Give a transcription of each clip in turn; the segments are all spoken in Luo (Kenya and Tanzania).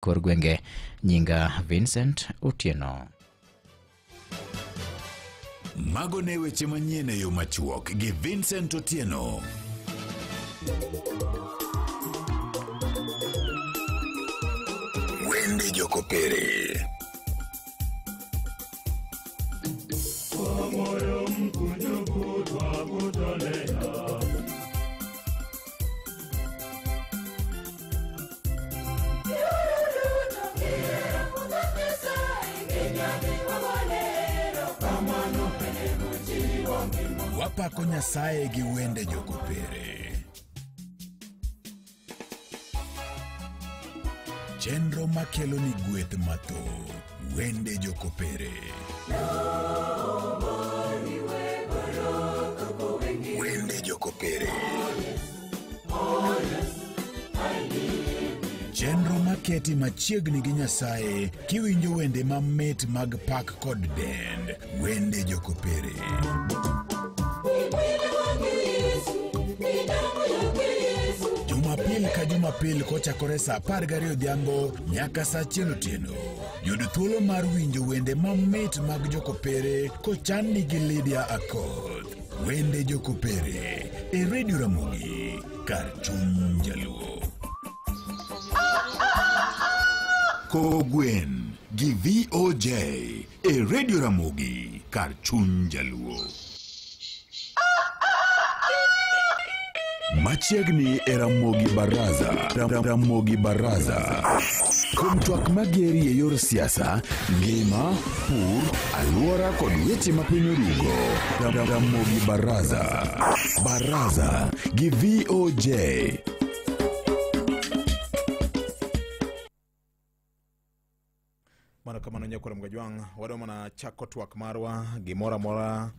kor gwenge. Nyinga Vincent Otieno. Mago ne weche manyien e yo machuok gi Vincent Otieno. Wende Jokopere. Wapako Nyasaye gi wende Jokopere. Chenro makelo ni gweth mathoth. Wende Jokopere. Wende Jokopere. Chenro maketi machiegni gi Nyasaye kiwinjo wende mamit mag pak kod dend. Wende Jokopere. Jumapil ka Jumapil kochakore saa 12 odhiambo nyaka saa 1 otieno. Yud thuolo mar winjo wende mamit mag Jokopere kochanni gi Lydia Akoth. Wende Jokopere e Radio Ramogi, kar chuny Jaluo. Kogwen gi VOJ e Radio Ramogi, kar chuny Jaluo. Machiegni e Ramogi Baraza. Ramogi Baraza. Kuom twak mageri e yor siasa, ngima, pur, alwora kod weche ma piny orugo. Ramogi Baraza. Baraza gi VOJ. Mano kamano nyakwar Mgajwang', wadwa mana chako twak marwa gimoro amora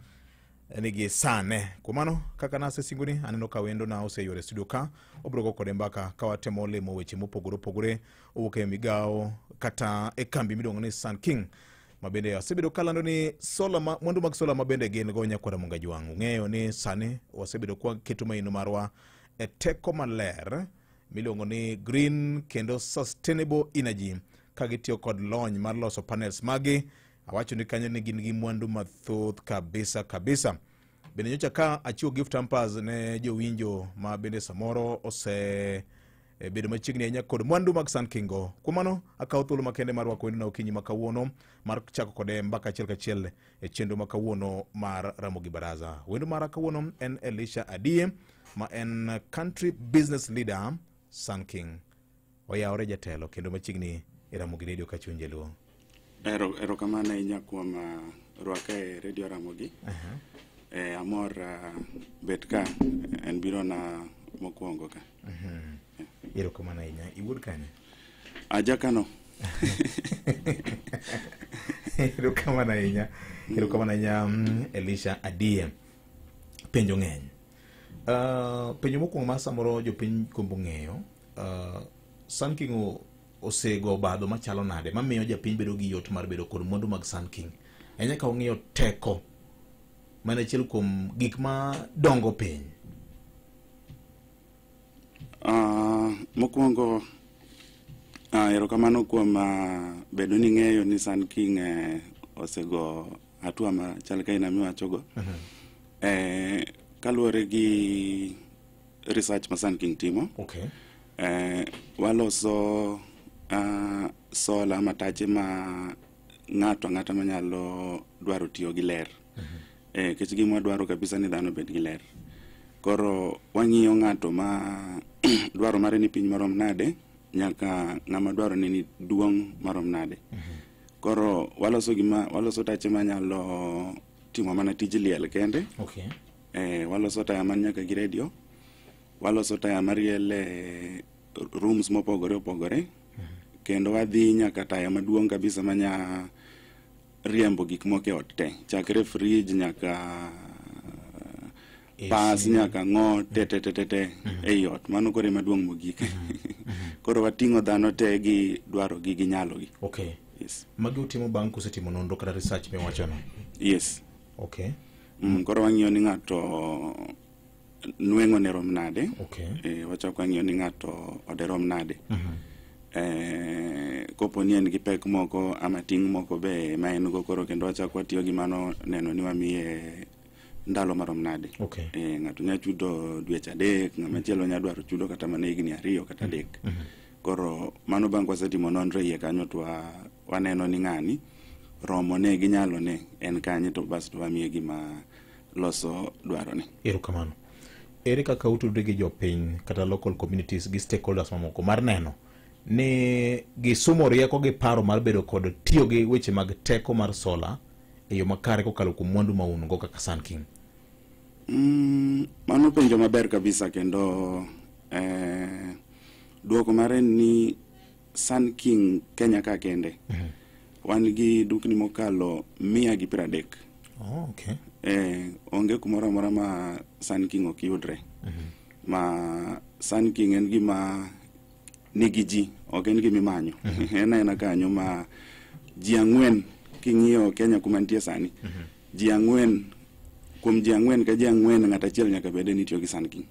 nigi sane. Kuom mano, kaka nasesingoni, aneno ka wendo na oseyuoro e studio ka, wabiro go kode mbaka ka watemo lemo weche mopogore opogore owuok e migawo kata e kambi miluongo ni Sun King, ma bende asebedo kalando ni sola ma, mwandu mag sola ma bende gin go nyakwar Mgajwang'. Ung'eyo ni sani wasebedo kwa keto maino marwa e teko maler miluongo ni green kendo sustainable energy, ka gitiyo kod lony mar loso panels magi. Awacho ni kanyo ni gin gi mwandu mathoth kabisa kabisa. Bende nyocha ka achiwo gift hampers ne jowinjo ma bende samoro ose bedo machiegni ahinya kod mwandu mag Sun King go. Kuom mano, akawo thuolo makende mar rwako wendona okinyi ma kawuono mar chako kode mbaka achiel kachiel e chenro ma kawuono mar Ramogi Baraza. Wendo mara kawuono en Elisha Adie, ma en country business leader Sun King. Oyawore jatelo kendo machiegni e Ramogi Radio ka chuny Jaluo. Erokamano ahinya kuom rwaka e Radio Ramogi. Amor bet ka, en biro na mokwongo ka. Erokamano ahinya. Iwuod kanye? Aja Kano. Erokamano ahinya. Erokamano ahinya, Elisha Adie. Penjo ng'eny. Penjo mokwongo ma samoro jopiny gombo ng'eyo, Sun King osego obadho machalo nade mamiyo japiny bedo gi yot mar bedo kod mwandu mag Sun King? Ahinya ka ong'iyo teko mana achiel kuom gik ma dongo piny. Mokwongo, erokamano kuom bedo ni ng'eyo ni Sun King osego hatua machal ka ina miwachogo. Kaluwore gi research ma Sun King timo, waloso sola matache ma ng'ato ang'ata manyalo dwaro tiyo gi ler. Nikech gima wadwaro kabisa ni dhano obed gi ler. Koro wang'iyo ng'ato ma dwaro mare ni piny marom nade, nyaka ng'ama dwaro ni duong' marom nade. Koro waloso tache manyalo timo mana tij liel kende. Waloso taya man nyaka gi radio. Waloso taya mariel e rooms mopogore opogore. Kendo wadhi nyaka taya maduong' kabisa manya riembo gik moko e ot te. Chakre fridge nyaka pas nyaka ng'o te te te te te ei ot. Mano koro ema duong' mogik. Koro wating'o dhano te gi dwaro gi gi nyalo gi. Yes. Magi utimo bang' kusetimo nonro kata research miwachono? Yes. Koro wang'iyo ni ng'ato nweng'o ne rom nade. Wachako wang'iyo ni ng'ato ode rom nade. Kopo ni en gi pek moko ama ting' moko be ma en go koro kendo wachako watiyo gi mano neno ni wamiye ndalo marom nade. Ng'ato nya chudo dweche 3, ng'ama chielo nya dwaro chudo kata mana higni 2 kata 3. Koro mano bang' kwasetimo nonro iye kanyo to waneno ni ng'ani romo ne gi nyalo ne en kanye to bas to wamiye gima loso dwarone. Erokamano. Ere kaka utudore gi jopiny kata local communities gi stakeholders mamoko mar neno ni gisumo rieko gi paro mar bedo kod tiyo gi weche mag teko mar sola e yo makare kokalo kuom mwandu ma un go kaka Sun King? Mano penjo maber kabisa kendo duoko mare ni Sun King Kenya ka kende. Wan gi dukni mokalo 130. Oh, okay. Onge kumoro amora ma Sun King ok yudre. Ma Sun King en gima nigi ji, ok en gima imanyo. En aena kanyo ma ji 4 king'iyo Kenya kuma nitie sani. Ji 4 kuom ji 4 ka ji 4 ng'at achiel nyaka bede ni tiyo gi Sun King.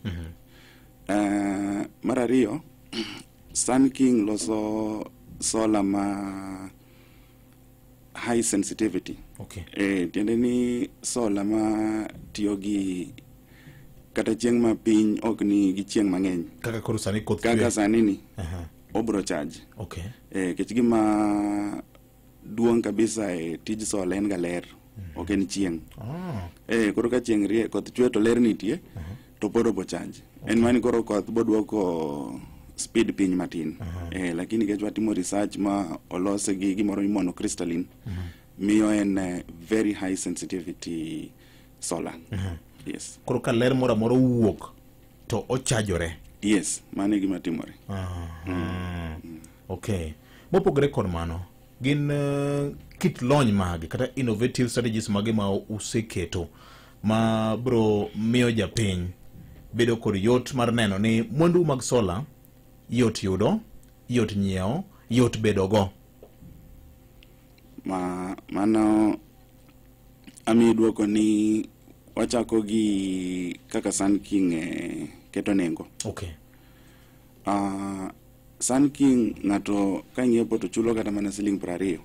Mar ariyo, Sun King loso sola ma high sensitivity. Tiende ni sola ma tiyo gi kata chieng' ma piny ok ni gi chieng' mang'eny. Kaka koro sani koth chwe. Kaka sani ni. Obro charge. Kech gima duong' kabisa e tij sola en ga ler, ok en chieng'. Koro ka chieng' rie koth chwe to ler nitie, to pod obo charge. En mani koro koth boduoko speed piny matin. Lakini kech watimo research ma olose gi gimoro ni monocrystalline, miyo en very high sensitivity solar. Yes. Koro ka ler moro amora owuok to ochajore. Yes, mano e gima timore. Okay. Mopogore kod mano, gin kit lony mage kata innovative strategies mage ma useketo ma bro miyo japiny bedo kod yot mar neno ni mwandu mag sola yot yudo, yot nyiewo, yot bedo go? Mano ami duoko ni wachako gi kaka Sun King keto nengo. Sun King ng'ato ka ng'iepo to chulo kata mana siling 20.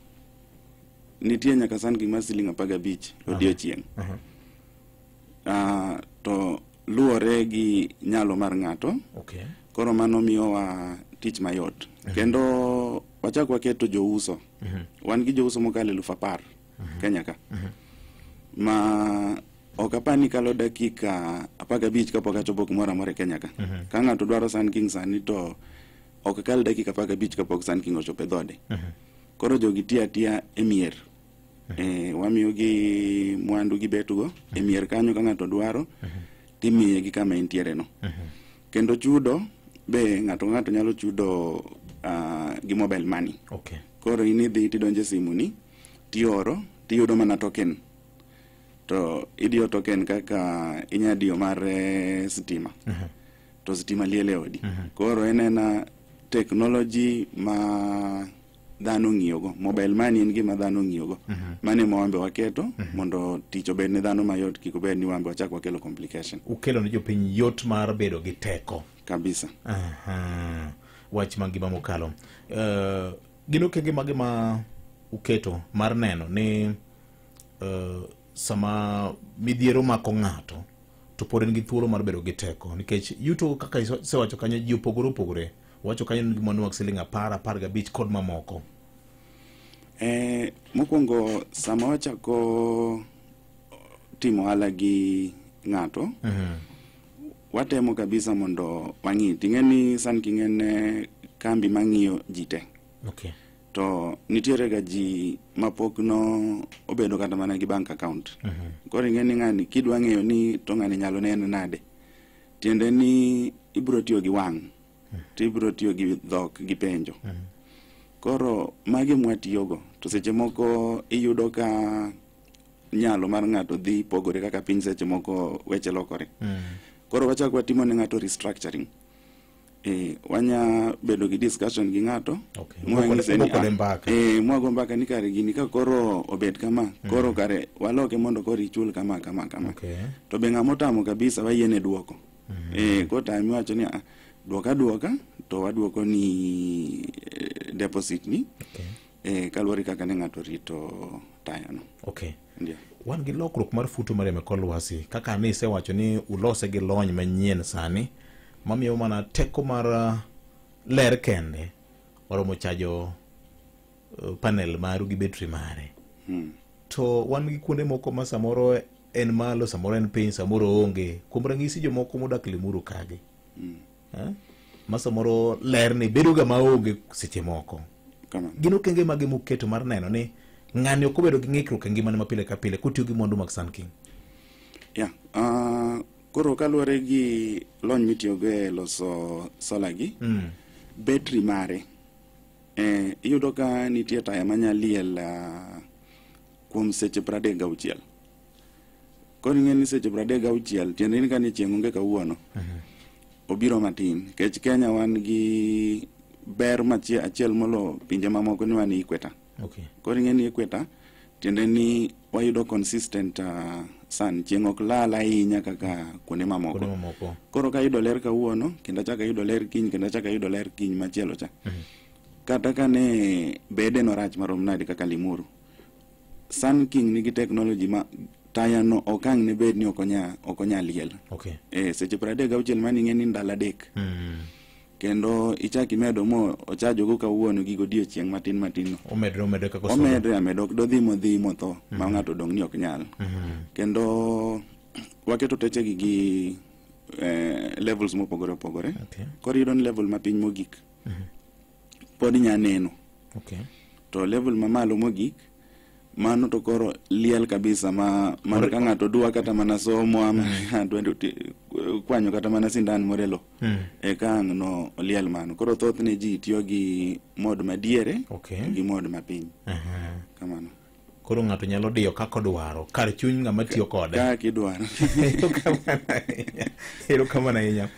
Nitie nyaka Sun King mar siling 15 odiochieng'. To luwore gi nyalo mar ng'ato. Koro mano miyowa tich mayot. Kendo wachak waketo jouso. Wan gi jouso mokalo 10,000 Kenya ka. Ma ok apar ni kalo dakika 15 kapok achopo kumoro amora e Kenya ka. Ka ng'ato dwaro Sun King sani to ok kal dakika 15 kapok Sun King ochopo e dhode. Koro jogi tiyo atiya e mier. Wamiyo gi mwandu gi betugo e mier kanyo ka ng'ato dwaro timiye gi kama entiere no. Kendo chudo be ng'ato ng'ato nyalo chudo gi mobile money. Koro in idhi tidonje e simu ni tioro tiyudo mana token. To idiyo token kaka inya diyo mar sitima. To sitima liel e odi. Koro en ena technology ma dhano ng'iyogo. Mobile money en gima dhano ng'iyogo. Mano ema wambe waketo mondo tich obed ne dhano mayot, kik obed ni wambe wachak wakelo complication. Ukelo ne jopiny yot mar bedo gi teko. Kabisa. Wach mangima mokalo. Gin okenge mage ma uketo mar neno ni sama midhiero mako ng'ato to pod en gi thuolo mar bedo gi teko, nikech yuto kaka isewacho kanyo ji opogore opogore. Wacho kanyo ni gima nwang' siling 10, 15 kod mamoko. Mokwongo sama wachako timo ohala gi ng'ato, watemo kabisa mondo wang'i. Ting'e ni Sun King en kambi mang'iyo ji te. To nitiere ga ji mapok no obedo kata mana gi bank account. Koro ing'e ni ng'ani kidwa ng'eyo ni to ng'ani nyalo neno nade, tiende ni ibiro tiyo gi wang', to ibiro tiyo gi dhok gi penjo. Koro magi mwatiyogo to seche moko iyudo ka nyalo mar ng'ato dhi pogore kaka piny seche moko weche lokore. Koro wachak watimo ne ng'ato restructuring. Wanya bedo gi discussion gi ng'ato. Mwago mbaka ni kare gini ka koro obet kama, koro kare waloke mondo koro ichul kama kama kama. To be ng'ama otamo kabisa wayiene duoko. Kotami wacho ni duoka duoka to waduoko ni deposit ni. Okay. Kaluwore kaka ne ng'ato rito taya no. Okay. Ndio. Wan gi lokruok mar futo mar kor lwasi kaka ne isewacho ni ulose gi lony manyien sani mamiyo mana teko mar ler kende oromo chajo panel maru gi betri mare. To wan gi kuonde moko ma samoro en malo, samoro en piny, samoro onge. Kuom ranyisi jomoko modak Limuru kagi. Ma samoro ler ni bedo ga maonge seche moko. Kamano. Gin okenge mage muketo mar neno ni ng'ani ok obedo gi ng'ikruok e ngimane ma pile ka pile kotiyo gi mwandu mag Sun King? Yeah. Koro kaluwore gi lony mitiyogo e loso solar gi, betri mare, iyudo ka nitie taya manya liel kuom seche 36. Koro ing'e ni seche 36 tiende ni ka ni chieng' onge kawuono, obiro matin. Nikech Kenya wan gi ber achiel molo pinje mamoko ni wan e equator. Okay. Koro ing'e ni equator tiende ni wayudo consistent sun, chieng' ok lal ahinya kaka kuonde mamoko. Kuonde mamoko. Koro ka ayudo ler kawuono, kendo achako ayudo ler kiny, kendo achako ayudo ler kiny machielo cha. Kata ka ne bede no rach marom nade kaka Limuru, Sun King nigi technology ma taya no ok ang' ne bed ni ok onya liel. Okay. Seche 36 mano ing'e ni ndalo 3. Kendo ichak imedo mo ochajogo kawuono gi godiochieng' matin matin no. Omedre kaka osomo. Omedre ameda, ok dodhi modhi motho ma ng'ato odong' ni ok nyal. Kendo waketo techegi gi levels mopogore opogore. Okay. Koro iyudo ni level mapiny mogik pod inya neno. Okay. To level mamalo mogik mano to koro liel kabisa ma mano ka ng'ato dwa kata mana somo ama dwa kwanyo kata mana sindan moro e lo, eka ang' no oliel mano. Koro thothne ji tiyo gi mod madiere Okay. gi mod mapiny. Kamano. Koro ng'ato nyalo diyo kaka odwaro kar chuny ng'ama tiyo kode. Kaka idwaro. Erokamano ahinya.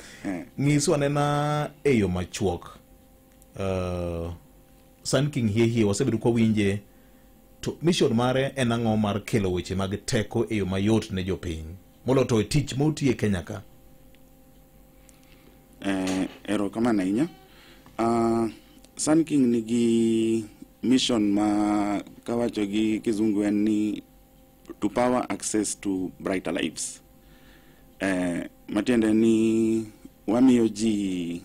Nyiswa anena e yo machuok. Sun King hie wasebedo kwa winje, to mission mare en ang'o mar kelo weche mag teko e yo mayot ne jopiny molo to e tich motiye Kenya ka? Erokamano ahinya. Sun King nigi mission ma kawacho gi kizungu en ni to power access to brighter lives. Matiende ni wamiyo ji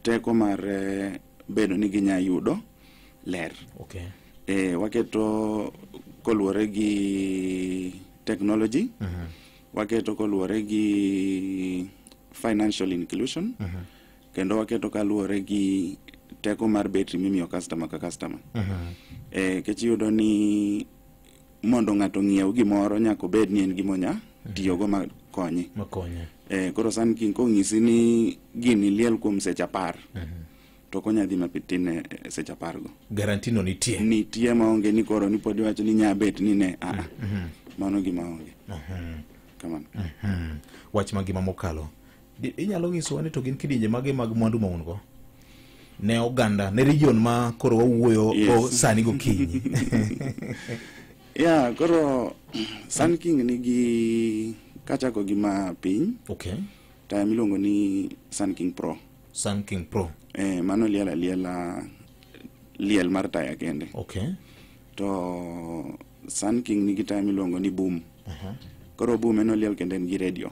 teko mar bedo ni ginya yudo ler. Okay. Waketo koluwore gi technology, waketo koluwore gi financial inclusion, kendo waketo kaluwore gi teko mar betri mimiyo customer ka customer. Kech iyudo ni mondo ng'ato ng'iew gimoro nyaka obed ni en gima onya tiyogo makonye. Makonye. Koro Sun King kong'isi ni gini liel kuom seche 10, to ok onya dhi matin e seche 10 go. Guarantee no nitie. Nitie maonge ni koro ni pod iwacho ni nya bet ni ne a. Mano gima onge. Kamano. Wach mangima mokalo. Inyalo nyisowa ni to gin kidienje mage mag mwandu ma un go? Ne oganda, ne region ma koro wawuoyo go sani gokinyi. Yeah, koro Sun King nigi kachako gi ma piny. Okay. Taya miluongo ni Sun King Pro. Sun King Pro. Mano liel aliela liel mar taya kende. Okay. To Sun King nigi taya miluongo ni Boom. Koro Boom en oliel kende en gi radio.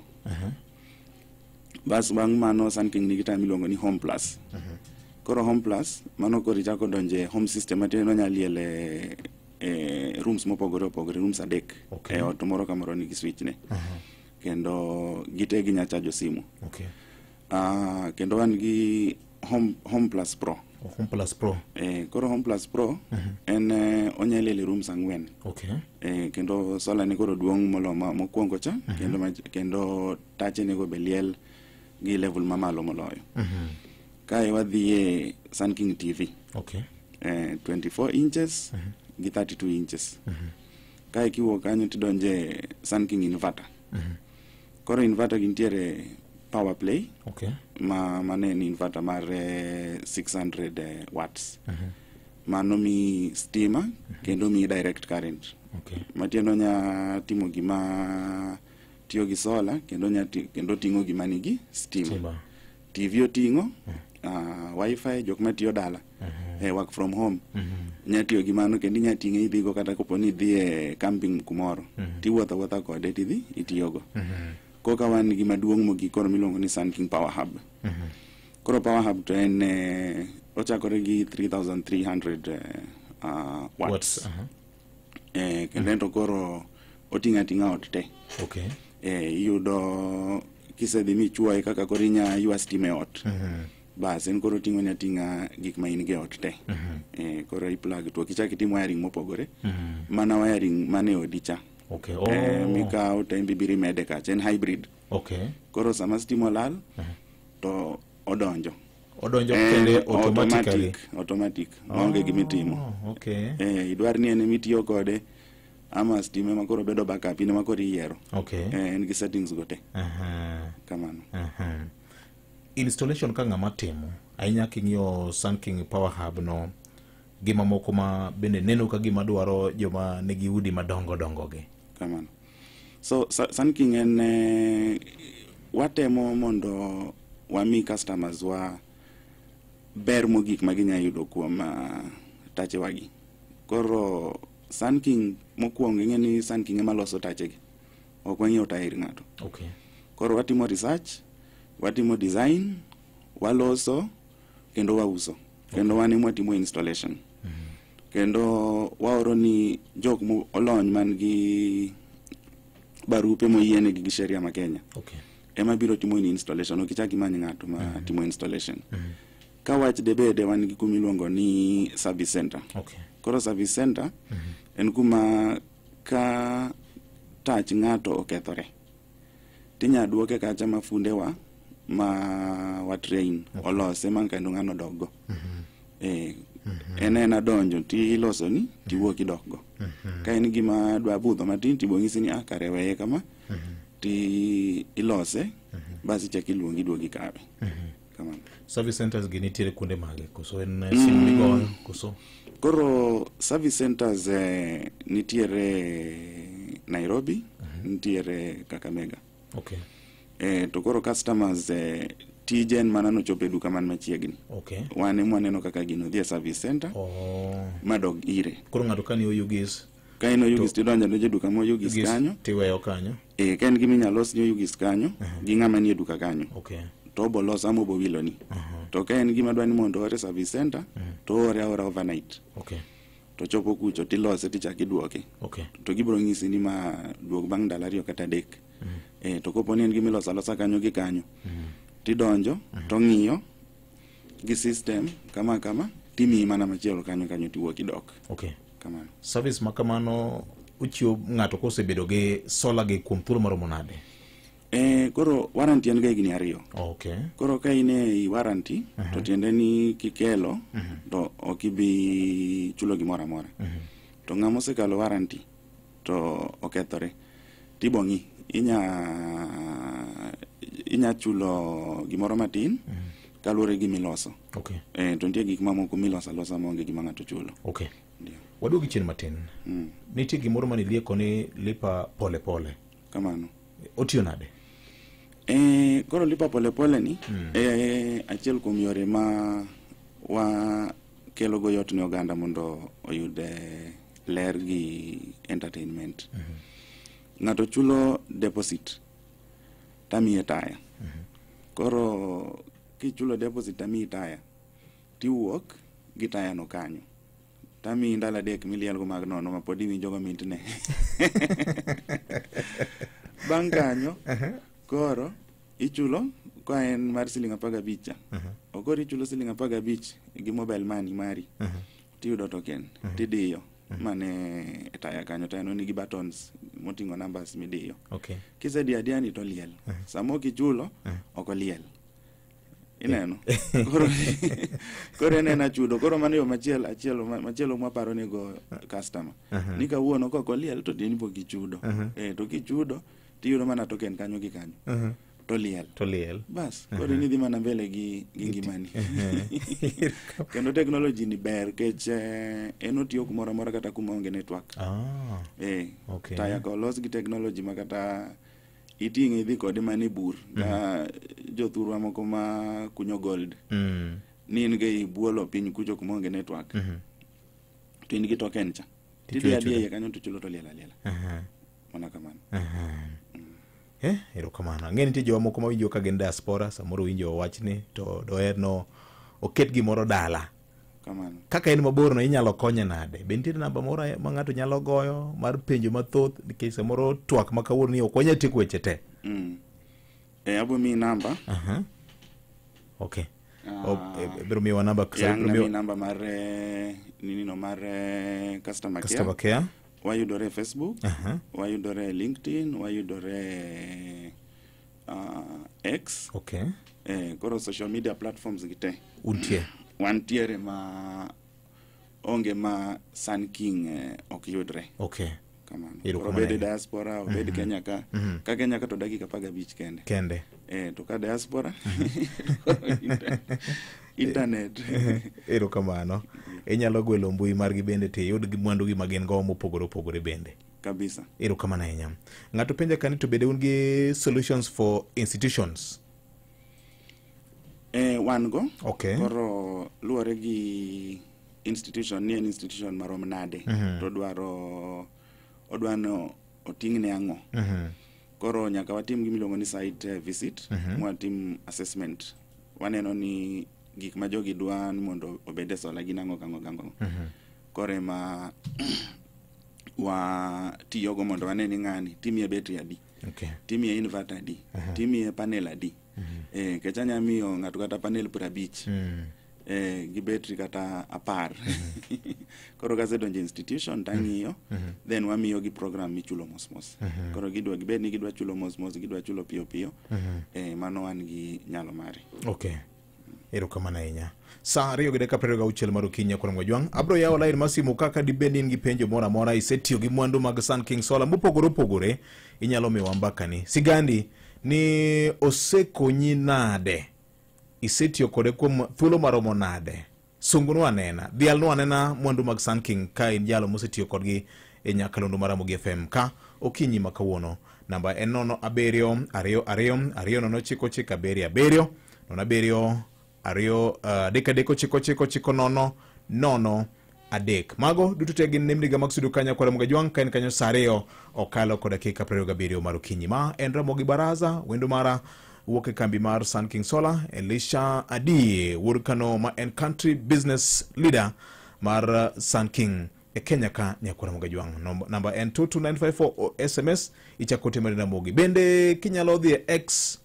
Bas bang' mano Sun King nigi taya miluongo ni Home Plus. Koro Home Plus mano koro ichako donje home system matiende ni onya liel e rooms mopogore opogore, rooms 3. Okay. E ot moro ka moro nigi switch ne. Kendo gite ginya chajo simu. Okay. Kendo wan gi Home Plus Pro. Home Plus Pro. Koro Home Plus Pro en onya liel e rooms 4. Okay. Kendo solar ne koro duong' molo mokwongo cha, kendo tache nego be liel gi level mamalo moloyo. Kae wadhi e Sun King TV. Okay. 24 inches gi 32 inches. Kae kiwuok kanyo tidonje Sun King inverter. Koro inverter gintiere power play. Okay. Ma mane en inverter mar 600 watts. Mano mi stima kendo mi direct current. Okay. Matiende onya timo gima tiyo gi solar kendo nya kendo ting'o gima nigi stima. Stima. TV oting'o, wifi jok matiyo dala. Work from home inya tiyo gi mano kendo inya ting'e idhigo kata kopo ni idhi e camping kumoro tiwuotho awuotha kode tidhi itiyogo. Koka wan gi maduong' mogik koro miluongo ni Sun King Power Hub. Koro Power Hub to en ochakore gi 3300 watts. Watts. Kendo en to koro oting'o ating'a ot te. Iyudo kisedhi michuoye kaka koro inya ywa stima e ot. Bas en koro oting'o ni ating'a gik ma in go e ot te. Koro i plug to ok ichak itim wiring mopogore. Mana wiring mane odi cha. Mikawo to en be ibiro imede kacha en hybrid. Koro sama stima olal to odonjo. Odonjo kende automatically. Automatic, maonge gimitimo. Oh, okay. Idwar ni en emitiyo kode ama stima ema koro bedo backup in ema koro iyiero. En gi settings go te. Kamano. Installation ka ng'ama timo ahinya king'iyo Sun King Power Hub no gi mamoko ma bende neno ka gima dwaro joma nigi udi madongo dongo gi. Kamano. So Sun King en watemo mondo wami customers wa ber mogik ma ginya yudo kuom tachewagi. Koro Sun King mokwongo ing'e ni Sun King ema loso tachegi. Ok wang'iewo taya ir ng'ato. Koro watimo research, watimo design, waloso kendo wauso. Kendo wan ema watimo installation. Kendo waoro ni jok molony man gi barupe moyienegi gi sheria ma Kenya. Ema biro timo ni installation, ok ichak imany ng'ato ma timo installation. Ka wach debede wan gi kuma iluongo ni service center. Koro service center en kuma ka tach ng'ato okethore tinya duoke kacha ma fundewa ma wa train olose ma kendo ng'ano dokgo. En ena donjo ti iloso ni tiwuok idokgo. Ka en gima dwa budho matin tibo ng'isi ni ah kare weye kama ti ilose bas ichak iluongi iduogi kawe. Kamano. Service centers gi nitiere kuonde mage koso en simu migoyo koso? Koro service centers nitiere Nairobi, nitiere Kakamega. To koro customers tije en mana nochopo e duka man machiegni. Wan ema waneno kaka gino dhi e service center madog ire. Koro ng'ato ka ni Oyugis Ka en Oyugis tidonjo adonja e duka ma Oyugis kanyo. Tiweyo kanyo. Ka en gima inyalo los ni Oyugis kanyo gi ng'ama nie duka kanyo. To obo loso ama obo wiloni. To ka en gima dwa ni mondo oore service center to oore aora overnight. To chopo kucho tilose tichak iduoke. To gibiro ng'isi ni ma duog bang' ndalo 2 kata 3. To kopo ni en gima iloso alosa kanyo gi kanyo. Tidonjo to ng'iyo gi system kama kama timiyi mana machielo kanyo kanyo tiwuok idok. Kamano. Service ma kamano uchiwo ng'ato kosebedo gi solar gi kuom thuolo maromo nade? Koro warranty en ga higni 2. Koro ka in e warranty to tiende ni kikelo to ok ibi chulo gimoro amora. To ng'ama osekalo warranty to okethore tibo ng'i inya chulo gimoro matin kaluwore gi miloso. To nitie gik mamoko miloso alosa maonge gima ng'ato chulo. Ndio. Waduogi chien matin. Nitie gimoro mane ilieko ni lipa pole pole. Kamano. Otiyo nade? Koro lipa pole pole ni achiel kuom yore ma wa kelo go yot ne oganda mondo oyud ler gi entertainment. Ng'ato chulo deposit tamiye taya. Koro kichulo deposit tamiyi taya tiwuok gi taya no kanyo. Tamiyi ndalo 3 milielgo mag nono ma pod iwinjo go mitne. Bang' kanyo koro ichulo ka en mar siling 15 cha. Okoro ichulo siling 15 gi mobile money mari. Tiyudo token tidiyo mane e taya kanyo. Taya no nigi buttons moting'o numbers midiyo. Kisediyo adiya ni to liel. Sama ok ichulo ok oliel. Ineno? Koro en ena chudo. Koro mano yo machielo mwaparo nego customer. Ni kawuono kok oliel to din pok ichudo. To kichudo tiyudo mana token kanyo gi kanyo. To liel. To liel. Bas, koro in idhi mana mbele gi ngimani. Kendo technology ni ber kech en otiyo kumoro amora kata kuma onge network. Taya ka olos gi technology ma kata iting'e idhi kode mana e bur. Ka jothurwa moko ma kunyo gold. Ni in gi buolo piny kucho kuma onge network. To in gi token cha. Tidhi adhiya iye kanyo to chulo to liel aliela. Mana kamano. Erokamano. Ang'e nitie joma moko mawinjo ka gin diaspora, samoro winjo wachni to doher no oket gimoro dala. Kamano. Kaka en mabor no inyalo konye nade? Be nitiere namba moro ma ng'ato nyalo goyo mar penjo mathoth nikech samoro twak ma kawuono ni ok wanyal tieko weche te. Abo miyi namba. Okay. Biro miyowa namba. Yang namba mar nini no mar customer care. Customer care. Wayudore Facebook, wayudore LinkedIn, wayudore X. Okay. Koro social media platforms gi te. Untie. Wantiere ma onge ma Sun King ok yudre. Okay. Kamano. Koro obed diaspora, obed Kenya ka. Ka Kenya ka to dakika 15 kende. Kende. To ka diaspora internet. Erokamano. Inyalo gwelo mbui margi bende to iyud mwandu gi magin go mopogore opogore bende. Kabisa. Erokamano ahinya. Ng'ato penja kani to bende un gi solutions for institutions? Wan go. Okay. Koro luwore gi institution ni en institution marom nade. To dwaro odwano oting'ne ang'o. Koro nyaka watim gima iluongo ni site visit, mwatim assessment. Waneno ni gik ma jogi dwa ni mondo obed e sola gin ang'o gang'o gang'o. Koro ema watiyogo mondo wane ni ng'ani timiye betri adi, timiye inverter adi, timiye panel adi. Kech anya miyo ng'ato kata panel 50. Gi betri kata 10. Koro kasedonjo institution tang'iyo, then wamiyo gi program michulo mos mos. Koro gidwa gibed ni gidwa chulo mos mos, gidwa chulo piyo piyo. Mano wan gi nyalo mare. Okay. Erokamano ahinya. Saa 2:26 mar okinyi kuom Ojwang'. Abro yawo line mar simu kaka dibed ni in gi penjo moro amora, isetiyo gi mwandu mag Sun King Solar mopogore opogore, inyalo miyowa mbakani. Sigandi ni osekonyi nade? Isetiyo kode kuom thuolo maromo nade? Sungunwa anena, dhialnwa anena mwandu mag Sun King ka in jalo mosetiyo kodgi e nyakalondo mar Ramogi FM ka okinyi ma kawuono. Namba en 0 7 2 2 0 9 9 7 7 0 7 2 3 3 9 9 9 0 3. Mago duto te gin nembni ga mag studio kanya kwa Ramogi Ojwang' ka en kanyo saa 2 okalo kod dakika 27 mar okinyi. Ma en Ramogi Baraza, wendo mara wuok e kambi mar Sun King Solar, Elisha Adi wuod Kano ma en country business leader mar Sun King e Kenya ka nyakwar Ramogi Ojwang'. Namba en 22954 SMS ichako te mar Ramogi. Bende kinyalo dhi e X,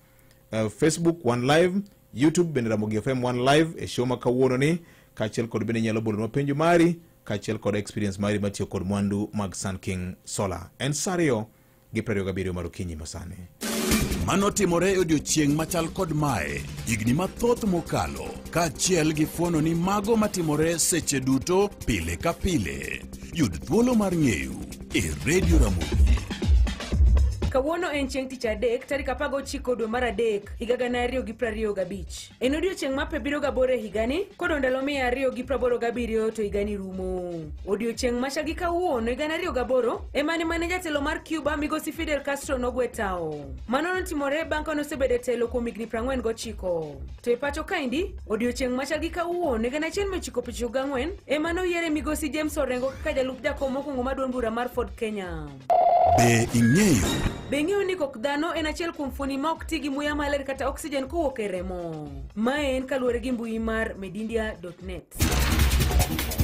Facebook One Live, YouTube bende Ramogi FM One Live e show ma kawuono ni, kaachiel kod bende inyalo bolonwa penjo mari kaachiel kod experience mari matiyo kod mwandu mag Sun King Solar. En saa 2:27 mar okinyi masani. Mano timore e odiochieng' machal kod mae higni mathoth mokalo, kaachiel gi fuono ni mago matimore seche duto pile ka pile. Yud thuolo mar ng'eyo e Radio Ramogi. Kawuono en chieng' tich adek, tarik 19 dwe mar 3 higa 2025. En odiochieng' ma 78 e higani, kod ndalo 287 to higani rumo. Odiochieng' machal gi kawuono higa 2008 ema ne mane jatelo mar Cuba migosi Fidel Castro nogwe tao. Mano notimore bang' ka nosebedo e telo kuom higni 49. To e pacho kaendi, odiochieng' machal gi kawuono higa 1994 ema noyiere migosi James Orengo kaka jalup jakom mokwongo mar duond bura mar Ford Kenya. Be ing'eyo? Be ing'eyo ni kok dhano en achiel kuom fuoni ma ok ti gi muya maler kata oxygen kowuok e remo? Mae en kaluwore gi mbui mar medindia.net.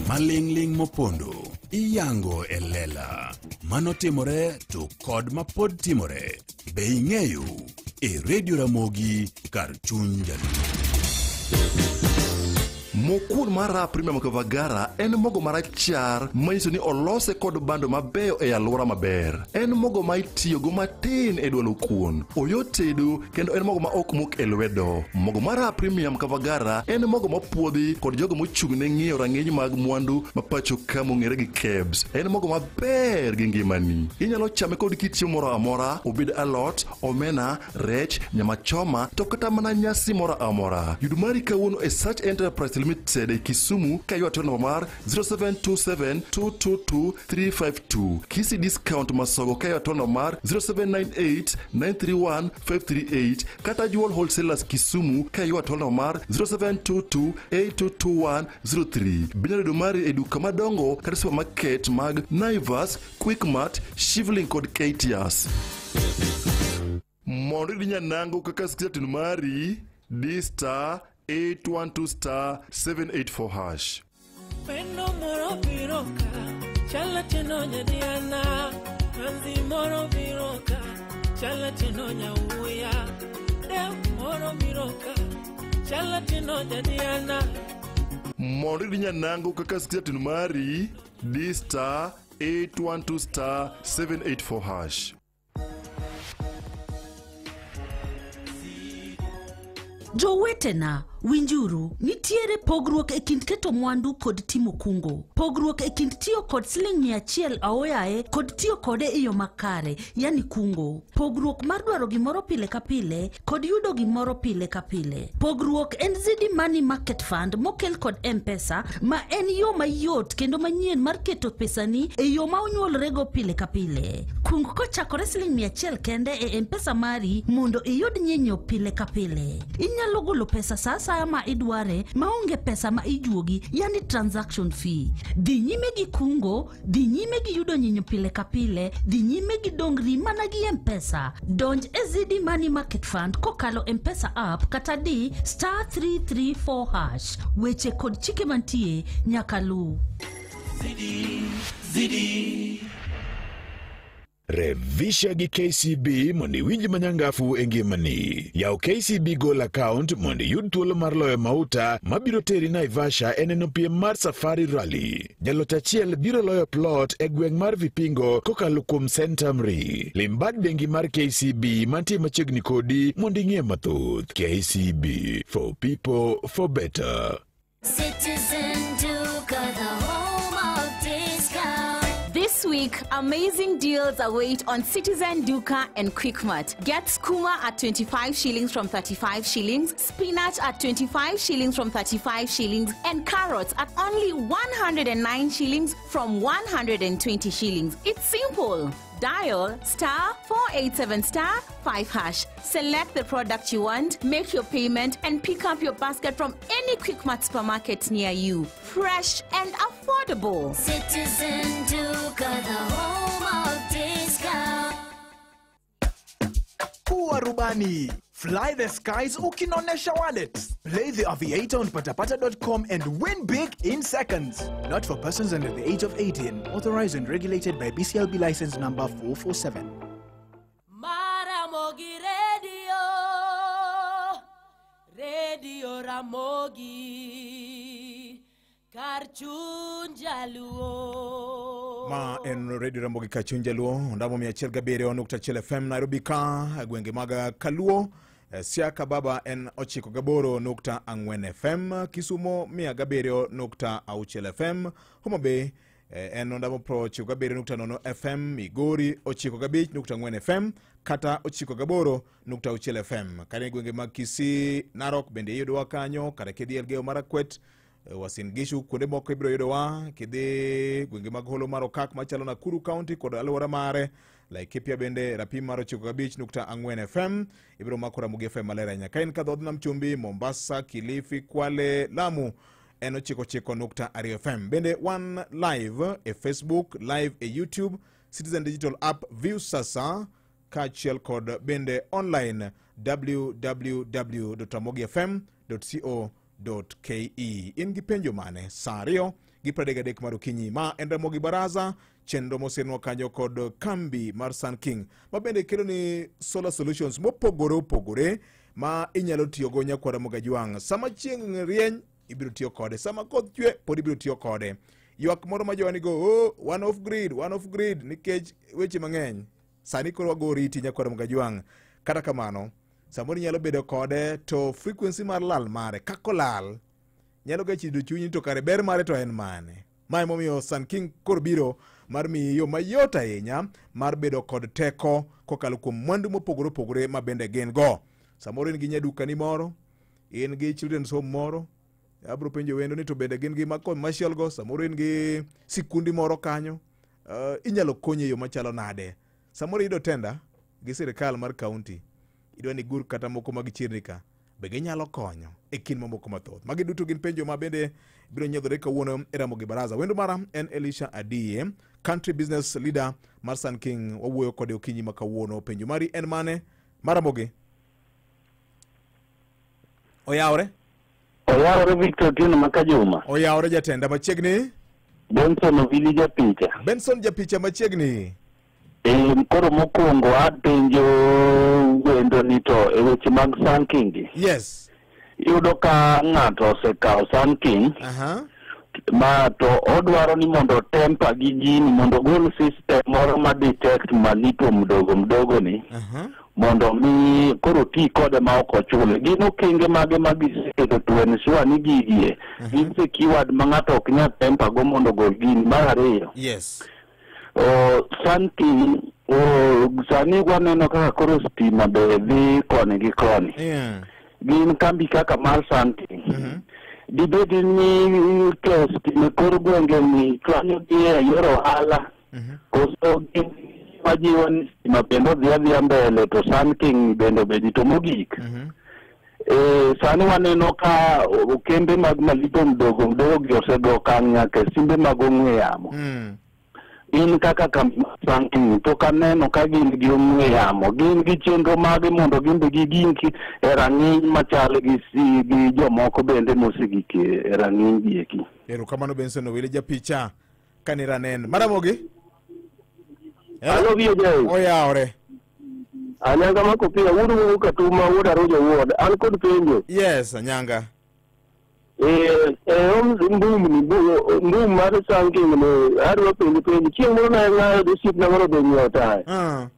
Maling'ling' mopondo iyango e lela. Mano timore to kod mapod timore. Be ing'eyo? E Radio Ramogi kar chuny jaluo. Mokuon mar Raha Premium Kavagara en mogo marachar manyiso ni olose kod bando mabeyo e alwora maber. En mogo ma itiyogo matin e dwalo kuon. Oyot tedo kendo en mogo ma ok mok e lwedo. Mogo mar Raha Premium Kavagara en mogo mopuodhi kod jogo mochung' ne ng'iyo rang'iny mag mwandu ma pacho ka mong'ere gi KEBS. En mogo maber gi ngimani. Inyalo chame kod kit chiemo moro amora, obed alot, omena, rech, nyama choma, to kata mana nyasi moro amora. Yud mari kawuono e Search Enterprise Limited e Kisumu ka ywa to namba mar 0727 222 352. Kisii Discount Masogo ka ywa to namba mar 0798 931 538 kata Jewel Wholesalers Kisumu ka ywa to namba mar 0722 8221 03. Binyalo yudo mari e duka madongo kata supermarket mag Naivas, Quickmart, Shivling kod KTS. Mondo iyud nyanango kaka Skiza mari, di star 812 star 784 hash. Pendo moro biro ka, chala teno nyadiana. Anzi moro biro ka, chala teno nyauya. Dew moro biro ka, chala teno nyadiana. Mondo iyud nyanango kaka Skiza mari, di star 812 star 784 hash. Jowetena, winjuru, nitiere pogruok e kind keto mwandu kod timo kungo. Pogruok e kind tiyo kod siling 100 aoyaye kod tiyo kode e yo makare, yani kungo. Pogruok mar dwaro gimoro pile ka pile kod yudo gimoro pile ka pile. Pogruok en Zidi Money Market Fund mokel kod M-Pesa, ma en yo mayot kendo manyien mar keto pesani e yo ma onyuolrego pile ka pile. Kung kochakore siling 100 kende e M-Pesa mari mondo iyud nyinyo pile ka pile. Inyalo golo pesa sa asaya ma idware maonge pesa ma ijuogi, yani transaction fee. Dhi nyime gi kungo, dhi nyime gi yudo nyinyo pile ka pile, dhi nyime gi dongri mana gi M-Pesa. Donj e Zidi Money Market Fund kokalo M-Pesa app kata di star 334 hash. Weche kod chike mantie nyaka luw. Zidi, Zidi. Revisha gi KCB mondo iwinj manyangafu e ngimani. Yaw KCB Goal account mondo iyud thuolo mar loyo mauta mabiro teri Naivasha e neno piem mar Safari Rally. Jaloch achiel biro loyo plot e gweng' mar Vipingo kokalo kuom Centamri. Lim bad bengi mar KCB mantie machiegni kodi mondo ing'e mathoth. KCB, for people, for better. Citizen Duka, the home of discount. This week, amazing deals await on Citizen Duka and Quickmart. Get skuma at 25 shillings from 35 shillings, spinach at 25 shillings from 35 shillings, and carrots at only 109 shillings from 120 shillings. It's simple. Dial star 487 star 5 hash. Select the product you want, make your payment, and pick up your basket from any Quickmart supermarket near you. Fresh and affordable. Citizen Duka, the home of discount. Kuwa rubani. Fly the skies ukinonesha wallet. Play the Aviator on patapata.com and win big in seconds. Not for persons under the age of 18. Authorized and regulated by BCLB license number 447. Maramogi Radio, Radio Ramogi, Karchun Jaluo. Ma en Radio Ramogi Karchun Jaluo, ondamo 107.1 FM Nairobi ka, gwenge mag Kaluo, Siaka Baba en 98.4 FM, Kisumo 107.6 FM, Homa Bay en ondamo 97.0 FM, Migori 95.4 FM, kata 98.6 FM. Kane gwenge mag Kisii, Narok bende iyudowa kanyo, kata kidhi Elgeyo Marakwet, Uasin Gishu kuonde moko ibiro yudowa, kidhi gwenge mag Holo mar Okak machalo Nakuru County kod alwora mare, Laikipia bende rapim mar 95.4 FM, ibiro mako Ramogi FM maler ahinya. Ka in ka dhodh Nam Chumbi, Mombasa, Kilifi, Kwale, Lamu en 99.2 FM. Bende wan live e Facebook, live e YouTube, Citizen Digital App, Viusasa, kaachiel kod bende online www.ramogifm.co.ke. In gi penjo mane? Sa 2:33 mar okinyi. Ma en Ramogi Baraza, chenro mosenwa kanyo kod kambi mar Sun King, ma bende kelo ni solar solutions mopogore opogore ma inyalo tiyogo nyakwar Ramogi Ajwang'. Sama chieng' rieny ibiro tiyo kode, sama koth chwe pod ibiro tiyo kode. Ywak moro ma jowa nigo, oh, one off grid, one off grid, nikech weche mang'eny. Sani koro wago oriti nyakwar Ramogi Ajwang'. Kata kamano, samoro inyalo bedo kode to frequency mar lal mare kako lal nyalo ga chido chunyi to kare ber mare to en mane. Ma emomiyo Sun King koro biro mar miyi yo mayot ahinya mar bedo kod teko kokalo kuom mwandu mopogore opogore ma bende gin go. Samoro in gi nyadukani moro, in gi children's home moro, Abro penjo wendo ni to bende gin gi ma commercial go, samoro in gi sikundi moro kanyo, inyalo konyi e yo machalo nade? Samoro iyudo tenda gi sirikal mar county, idwa ni igur kata moko mag chirni ka, be ginyalo konyo e kind mamoko mathoth. Magi duto gin penjo ma bende biro nyiedhore kawuono e Ramogi Baraza. Wendo mara en Elisha Adiye, country business leader mar Sun King. Wawuoyo kode okinyi ma kawuono. Penjo mari en mane? Maramogi. Oyawre? Oyawre Victor Otieno Makajuma. Oyawre jatenda machiegni. Benson Owili Japicha. Benson Japicha machiegni. Koro mokwongo apenjo wendo ni to e weche mag Sun King. Yes. Iyudo ka ng'ato osekawo Sun King. Ma to odwaro ni mondo temper gi gini mondo ogol system moro ma detect malipo mdogo mdogo ni. Mondo mi koro ti kode ma ok ochule. Gin okenge mage ma giseketo to ensure ni gigie gin secured ma ng'ato ok nyal temper go mondo ogol gini. Mar ariyo. Yes. Sun King sani waneno kaka koro stima be dhi koni gi koni. Gin kambi kaka mar Sun King. Dibed ni keyo stima e kor gwenge ni chwanyo gi e yor ohala. Koso gin majiwo ni stima bende odhi adhiya mbele to Sun King bende obedi. To mogik, sani waneno ka kembe mag malipo mdogo mdogo gi osego okang' nyaka e simbe mag ong'we yamo. In kaka kambi mar Sun King pok aneno ka gin gi ong'we yamo. Gin gi chenro mage mondo gin be gigik e rang'iny machal gi jomoko bende mosegik e rang'iny gi eki. Erokamano Benson Owili Japicha kani ranen. Maramogi? Alo VJ. Oyawre. Anyanga Makopia, wuod Wuogo Katuma, wuod Arujo Wuod. An kod penjo. Yes, Anyanga. Mbum mar Sun King ni adwa penjo. Chieng' moro ne ang'ayo gi osiepna moro odhi nyiewo taya.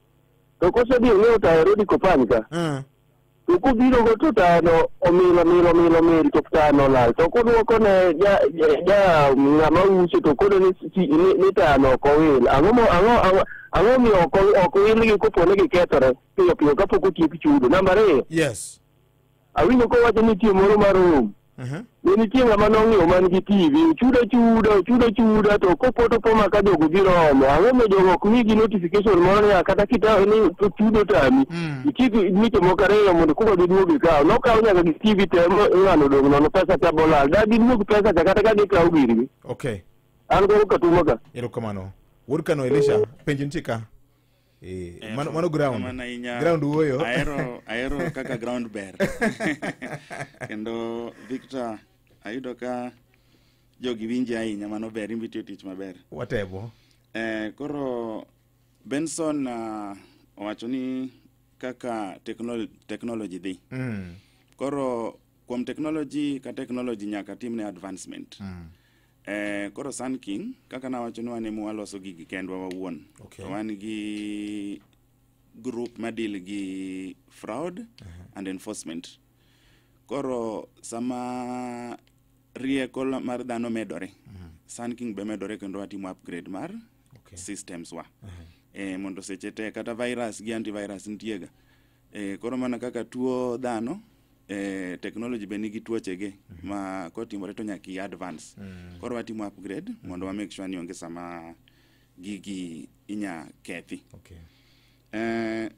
To kosedhi onyiewo taya Rodi Kopany ka. To kobiro go to taya no omil to taya no olal. To koduoko ne ja ng'ama uso to kone ni taya no ok owil. Ang'o miyo ok owilgi kopo ni gikethore piyo piyo kapok otiek chudo. Namba ariyo. Yes. Awinjo kowacho ni nitie moro mar room. Ne nitie ng'ama nong'iewo man gi TV, chudo to kopoto poma ka jogo biro omo. Ang'o miyo jogo ok migi notification moro ni kata kita ni chudo tami. Ichik miche moko ariyo mondo koka giduog gikaw. Nokaw nyaka gi TV te ng'ano odong' nono pesa cha bolal. Da giduog pesa cha kata ka gikaw girgi. Okay. An koro Katuma ka. Erokamano. Wuod Kano Elisha, penjo nitie ka. Mano ground. Ground wuoyo. Ahero kaka ground ber. Kendo Victor, ayudo ka jogi winji ahinya, mano ber, in be itiyo tich maber. Watebo. Koro Benson owacho ni kaka technology dhi. Koro kuom technology ka technology nyaka timne advancement. Koro Sun King kaka nawacho ni wan ema waloso gigi kendwa wawuon. Wan gi group ma deal gi fraud and enforcement. Koro sama rieko mar dhano medore, Sun King be medore kendo watimo upgrade mar systems wa. Mondo seche te kata virus gi antivirus nitiega. Koro mana kaka tuo dhano, technology be nigi tuochege ma kotimore to nyaka i advance. Koro watimo upgrade mondo wa make sure ni onge sama gigi inya kethi.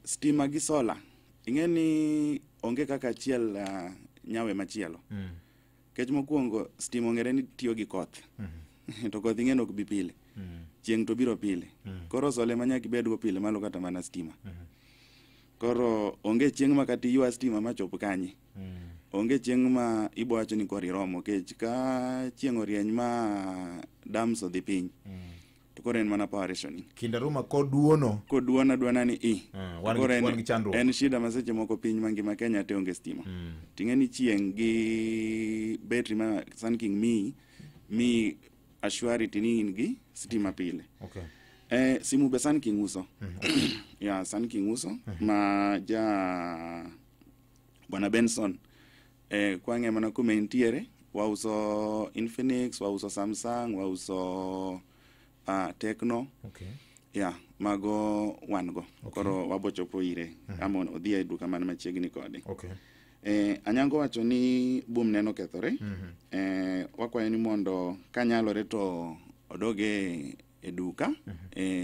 Stima gi solar, ing'e ni onge kaka achiel nyawe machielo. Kech mokwongo stima ong'ere ni tiyo gi koth. To koth ing'e ni ok bi pile. Chieng' to biro pile. Koro solar ema nyaka ibedgo pile malo kata mana stima. Koro onge chieng' ma kata iywa stima machop kanye. Onge chieng' ma ibo wacho ni koro iromo kech ka chieng' orieny ma dams odhi piny. To koro en mana power rationing. Kindaruma koduono. Koduono aduona ni i. Wan gi chandruok. En shida ma seche moko piny mangima Kenya te onge stima. Ting'e ni chieng' gi betri ma Sun King mi assurity ni in gi stima pile. Simu be Sun King uso. Ya Sun King uso ma ja Bwana Benson kwang'e mana kuma entiere wauso Infinix, wauso Samsung, wauso Tecno. Ya mago wan go. Koro wabochopo ire ama odhi e duka man machiegni kode. Anyango wacho ni boom neno kethore. Wakwayo ni mondo kanyalore to odoge e duka.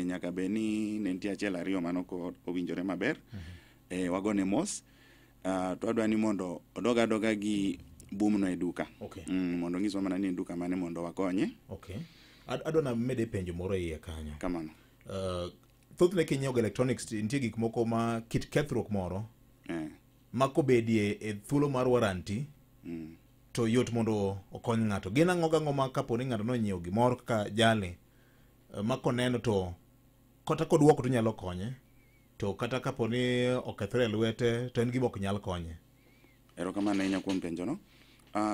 Nyaka bed ni ne nitie achiel ariyo mano ok owinjore maber. Wagone mos. To adwa ni mondo odog adoga gi boom no e duka. Okay. Mondo onyiswa mana ni en duka mane mondo wakonye. Okay. Adwa na mede penjo moro iye kanyo. Kamano. Thothne kinyiewo electronics nitie gik moko ma kit kethruok moro ma kobedie e thuolo mar warranty to yot mondo okony ng'ato. Gin ang'o gang'o ma kapo ni ng'ato nonyiewo gimoro kaka jali ma koneno to kata koduoko to nyalo konye, to kata kapo ni okethore e lwete to en gima ok nyal konye. Erokamano ahinya kuom penjo no.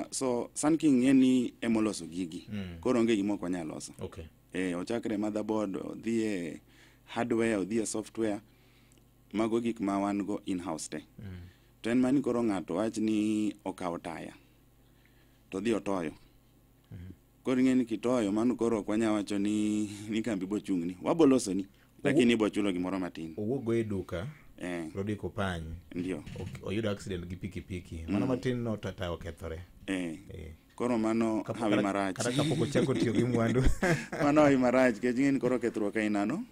So Sun King ng'e ni emoloso gigi. Koro onge gima ok wanyal loso. Okay. Ochakre motherboard, odhi e hardware, odhi e software. Mago gik ma wan go in-house te. To en mani koro ng'ato wach ni okawo taya to odhi otoyo. Koro ing'e ni kitoyo mano koro ok wanyal wacho ni kambi bochung'ni. Wabo ni lakini ibo chulo gimoro matin. Owuok go e duka Rodi Kopany. Ndio. Oyudo accident gi pikipiki. Mano matin no to taya okethore. Koro mano hawi marach. Kata kapok ochako tiyo gi mwandu. Mano hawi marach nikech ing'e ni koro kethruok ainano.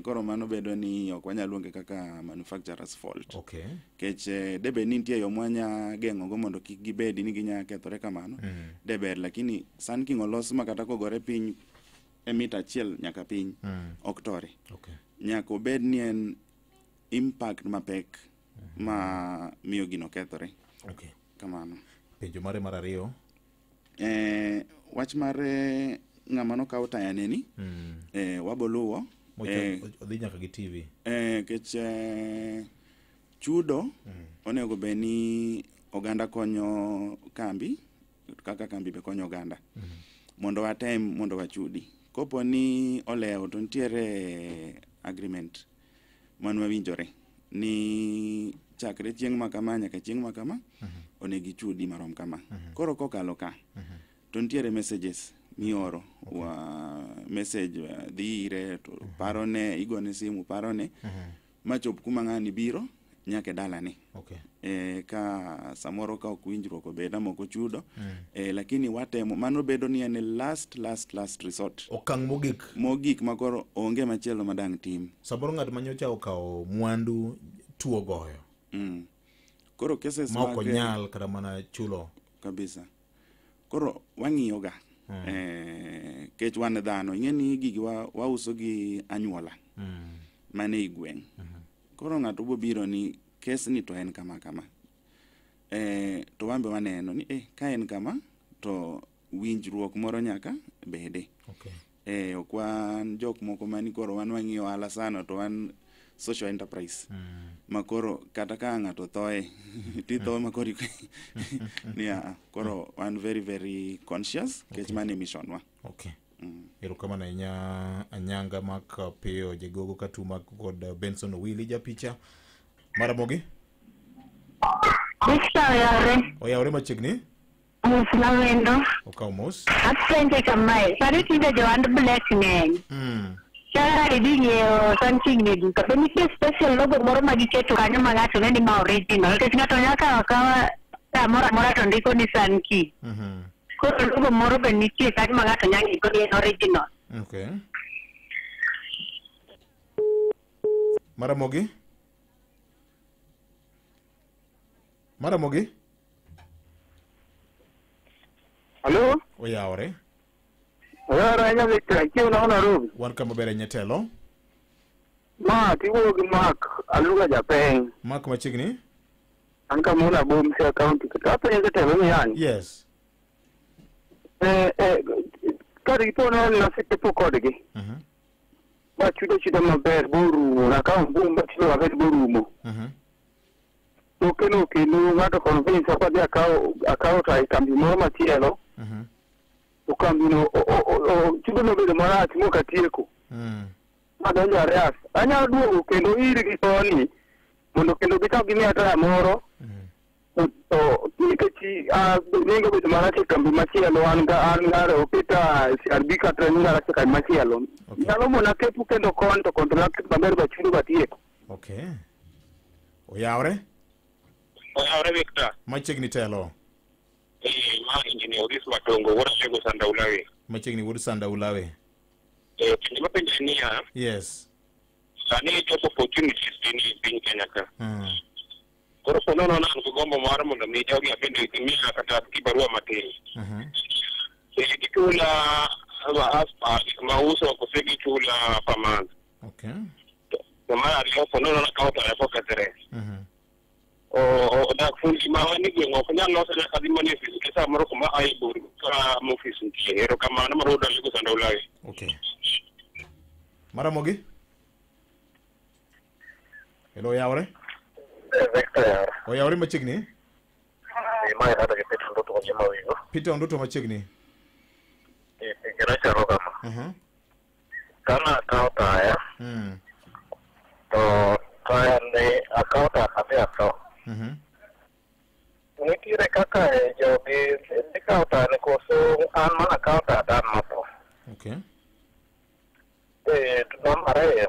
Koro mano bedo ni ok wanyal luonge kaka manufacturer's fault. Okay. Nikech debed ni nitie yo mwanya geng'o go mondo kik gibedi ni ginya kethore kamano. Deber lakini Sun King olos ma kata kogore piny e mita achiel nyaka piny ok tore. Okay. Nyaka obed ni en impact mapek ma miyo gino kethore. Okay. Kamano. Penjo mare mar ariyo. Wach mar ng'ama nokawo taya neni waboluwo odhi nyaka gi TV. Kech chudo onego bed ni oganda konyo kambi kaka kambi be konyo oganda. Mondo watem mondo wachudi. Kopo ni olewo to nitiere agreement man wawinjore ni chakre chieng' ma kama nyaka chieng' ma kama onego ichudi marom kama. Koro kokalo ka to nitiere messages mioro. Wa message dhi ire to parone, igone simu parone machop kuma ng'ani biro nyaka e dalane. Okay. Ka samoro ka ok winjruok obed ama ok ochudo, lakini watemo mano bedo ni en last resort. Okang' mogik. Mogik ma koro onge machielo ma dang' tim. Samoro ng'at manyocha okawo mwandu tuo goyo. Koro cases ma ok onyal kata mana chulo. Kabisa. Koro wang'iyo ga. Kech wan dhano ing'e ni gigi wauso gi anyuola. Mane i gweng'. Koro ng'ato bobiro ni kes ni to en kama kama. To wan be waneno ni ka en kama to winjruok moro nyaka bede. Okay. Ok wan jok moko mani koro wan wang'iyo ohala sana to wan social enterprise. Ma koro kata ka ng'ato thoe titho ma koro niya koro wan very very conscious kech mane mission wa. Okay. Erokamano ahinya Anyanga Mark Piyo Jegogo Katuma kod Benson Owili japicha. Maramogi. Victor oyawre. Oyawre machiegni. Mos nawendo. Okaw mos. Apenje kamae. Sani tinde johand black ng'eny. Kaka idhi ng'iewo Sun King e duka, be nitie special logo moro ma giketo kanyo ma ng'ato neno ni ma original? Nikech ng'ato nyalo kawo akawa kamoro amora to ndiko ni Sun King. Koro logo moro be nitie kanyo ma ng'ato nyalo ng'eyo ni en original. Okay. Maramogi. Maramogi. Hello? Oyawre. Oyawre ahinya Victor, chieng' na Nairobi. Wan kama ber ahinya telo. Ma tiwuoyo gi Mark Aluga Japeng. Mark machiegni? An kamoro Abom Siaya County. To apenjo jatelo ni yani. Yes. Ka dipo ni nasekepo kodgi. Bachudo chudo maber borumo, nakawo mbum bachudo maber borumo. To kendo ng'ato convince kwa akawo to e kambi moro machielo. To kambino chudo nobedo marach mokatieko. Madonjo arrears. Anyalo duogo kendo irgi koni mondo kendo gichak gimiya taya moro. To nikech nengo obedo marach e kambi machielo an ng'aro oketa CRB kata nengo marach e kambi machielo. Nyalo mona kepo kendo kon to contract maber bachudo batieko. Okay. Oyawre? Oyawre Victor. Machiegni telo. Ma engineer Odhis Matongo, wuod Alego Sanda Ulawe. Machiegni wuod Sanda Ulawe. Penjo mapenjo en niya. Yes. Sani job opportunities tin e piny Kenya ka. Koro po nono an gi gombo mar mondo mi jogi abende gimiya kata kibarua matin. Gichula as per gik mauso kose gichula per month. Okay. To mar ariyo po nono akawo taya kokethre. Odak fundi ma wan e gweng' ok nyal loso nyaka dhi mana e ofis nikech samoro kuma aye bor ka ma ofis nitie. Erokamano mar wuod Alego Sanda Ulawe. Okay. Maramogi? Hello, yawre? Victor. Oyawre machiegni? Mae rado gi Peter Ndutu Ojima Wigo. Peter Ndutu machiegni. Gima chalo kama. Kana akawo taya. To taya ne akawo taya adhi atho. Nitiere kaka jogi dhi kawo taya ni koso an mana akawo taya to an matho. Okay. To namba ariyo.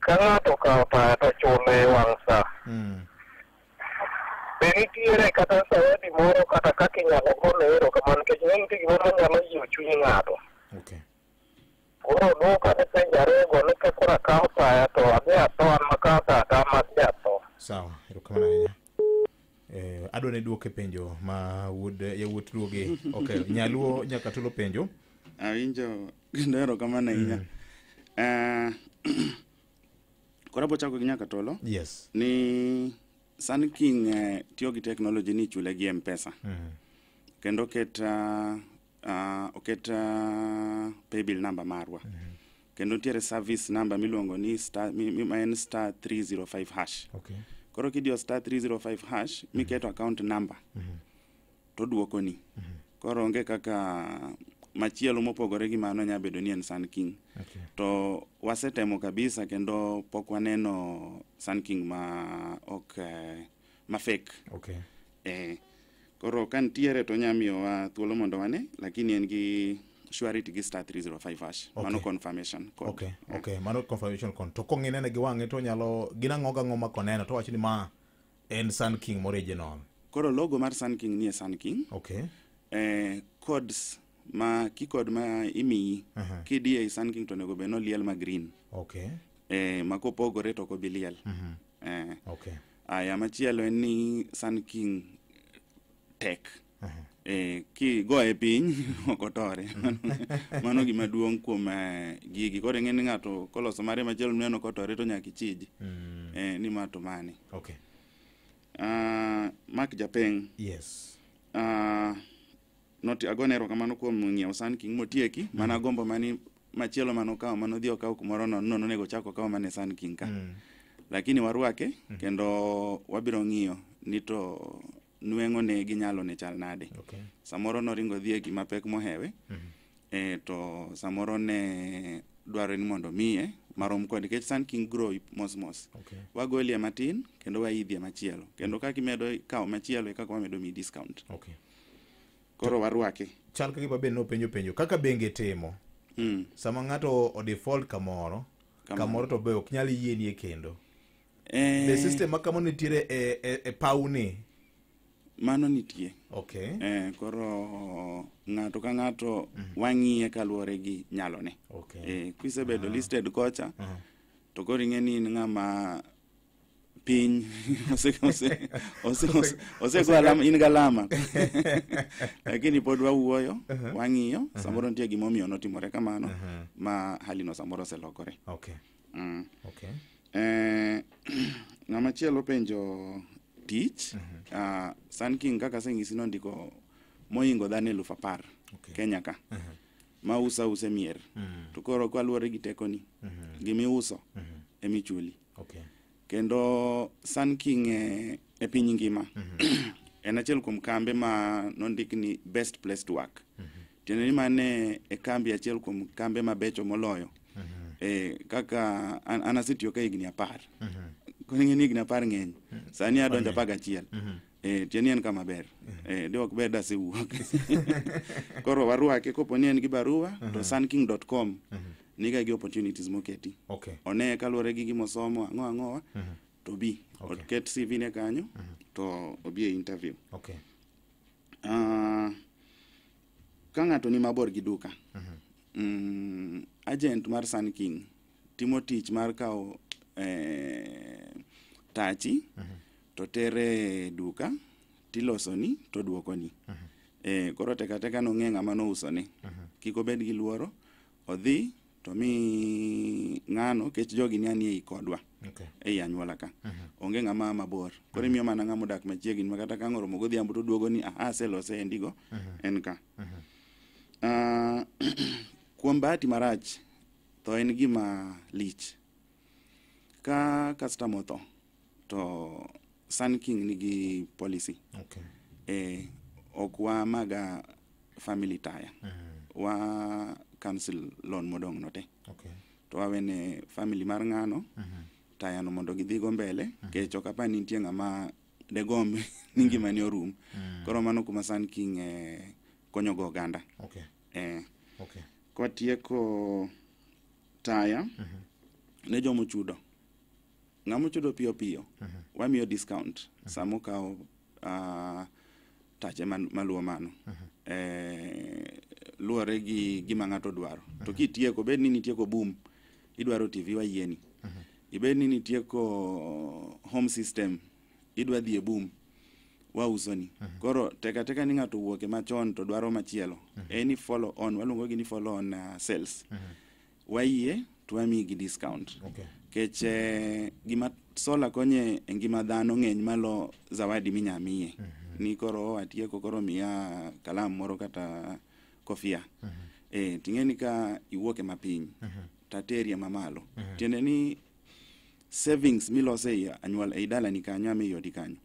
Ka ng'ato okawo taya to chule wang' sa. Be nitiere kata zawadi moro kata kaka inyalo gone erokamano nikech ing'e nitie gimoro manyalo jiwo chuny ng'ato. Okay. Koro duoka ni penjo ariyogo ni ka koro akawo taya to adhi atho an makawo taya to an madhi atho. Sawa, erokamano ahinya. Adwa ne duoke penjo ma wuod yawuot duoge. Okay, nyaluo nyaka tulo penjo. Awinjo kendo erokamano ahinya. Koro abo chako gi nyaka tolo. Yes. Ni Sun King tiyo gi technology ni ichule gi M-Pesa. Kendo oket paybill number marwa. Kendo nitiere service number miluongo ni star ma en star 305 hash. Okay. Koro kidiyo star 305 hash miketo account number to duokoni. Koro onge kaka machielo mopogore gi mano nya bedo ni en Sun King. Okay. To wasetemo kabisa kendo pok waneno Sun King ma ok ma fake. Okay. Koro ka nitiere to nya miyowa thuolo mondo wane, lakini en gi surety gi star 305 hash. Okay. Mano confirmation code. Okay, okay. Mano confirmation code. To kong'inene gi wang'e to nyalo gin ang'o gang'o ma koneno to wacho ni ma en Sun King original. Koro logo mar Sun King nie Sun King. Okay. Codes ma keycode ma imiyi kidhi ei Sun King to onego bed ni oliel ma green. Okay. Ma kopogore to ok obi liel. Okay. Aya machielo en ni Sun King tek. Kigoye piny ok otore. Mano gima duong' kuom gigi. Koro ing'e ni ng'ato koloso mare machielo mineno kotore to nyaka ichij. Ni ma to mane. Okay. Mark Japeng. Yes. Not agone erokamano kuom ng'iewo Sun King motieki. Mana gombo mani machielo manokawo manodhi okawo kumoro nono nonego ochak okaw mana Sun King ka. Lakini warwake kendo wabiro ng'iyo ni to nweng'o ne gi nyalo ne chal nade. Okay. Samoro noringo dhi e gima pek mohewe. To samoro ne dwaro ni mondo miye marom kode nikech Sun King grow mos mos. Okay. Wagolie matin kendo waidhie machielo. Kendo kaka imedo kawo machielo e kaka wamedo miyi discount. Okay. Koro warwake. Chal ka gima be nopenjo penjo kaka bengi timo. Sama ng'ato o default kamoro, kamoro to be ok nyal yienie kendo. The system ma kamano nitiere e paw ni. Mano nitie. Okay. Koro ng'ato ka ng'ato wang'iye kaluwore gi nyalone. Okay. Kisebedo listed kocha to koro ing'e ni in ng'ama piny osego alama in galama. Lakini pod wawuoyo, wang'iyo, samoro nitie gimomiyo notimore kamano ma hali no samoro oselokore. Okay. Okay. Ng'ama chielo penjo tich. Sun King kaka aseng'isi nondiko mohingo dhano 10,000 Kenya ka. Ma uso use mier. To koro kaluwore gi tekoni, gimiuso emichuli. Okay. Kendo Sun King e piny ngima en achiel kuom kambe ma nondik ni best place to work. Tiende ni mane e kambi achiel kuom kambe mabecho moloyo. Kaka an asetiyo ka higni 10. Koro ing'e ni higni 10 ng'eny. Sani adonjo 11. Tiende ni en kama ber. De ok ber dasewuok. Koro warwake kopo ni en gi barua to sunking.com niga gi opportunities moketi. Okay. One kaluwore gi gimosomo ang'o ang'owa. To bi oket CV ne kanyo to obi e interview. Ka ng'ato ni mabor gi duka, agent mar Sun King timo tich mar kawo tachi to tere duka tilosoni to duokoni. Koro teka teka nong'e ng'ama nousone. Kik obed gi luoro, odhi to mi ng'ano kech jogi ni anie kodwa. Ei anyuola ka. Onge ng'ama mabor. Koro imiyo mana ng'ama odak machiegni ma kata ka ang' oromo godhiambo to duogo ni aha aselose endigo en ka. Kuom bahati marach, tho en gima lich. Ka customer otho, to Sun King nigi policy. Ok wamaga family taya. Wa cancel loan modong' no te. To wawene family mar ng'ano taya no mondo gidhigo mbele kech ok apar ni nitie ng'ama degomb ni ngimane orum. Koro mano kuma Sun King konyogo oganda. Kwatieko taya ne jomochudo. Ng'ama ochudo piyo piyo wamiyo discount sama okawo tache maluwo mano. Luwore gi gima ng'ato dwaro. To kitieko, bed ni nitieko boom, idwaro TV wayieni. Ibed ni nitieko home system, idwa dhi e boom, wausoni. Koro teka teka ni ng'ato owuok e machon to dwaro machielo. Any follow on, waluongo gi ni follow on sales. Wayie to wamiyi gi discount. Kech gima solar konye e ngima dhano ng'eny malo zawadi minya miye. Ni koro atieko koro miya kalam moro kata kofia. Ting'e ni ka iwuok e mapiny tateri e mamalo. Tiende ni savings miloso ei anyuola ei dalani kanyo ama ei odi kanyo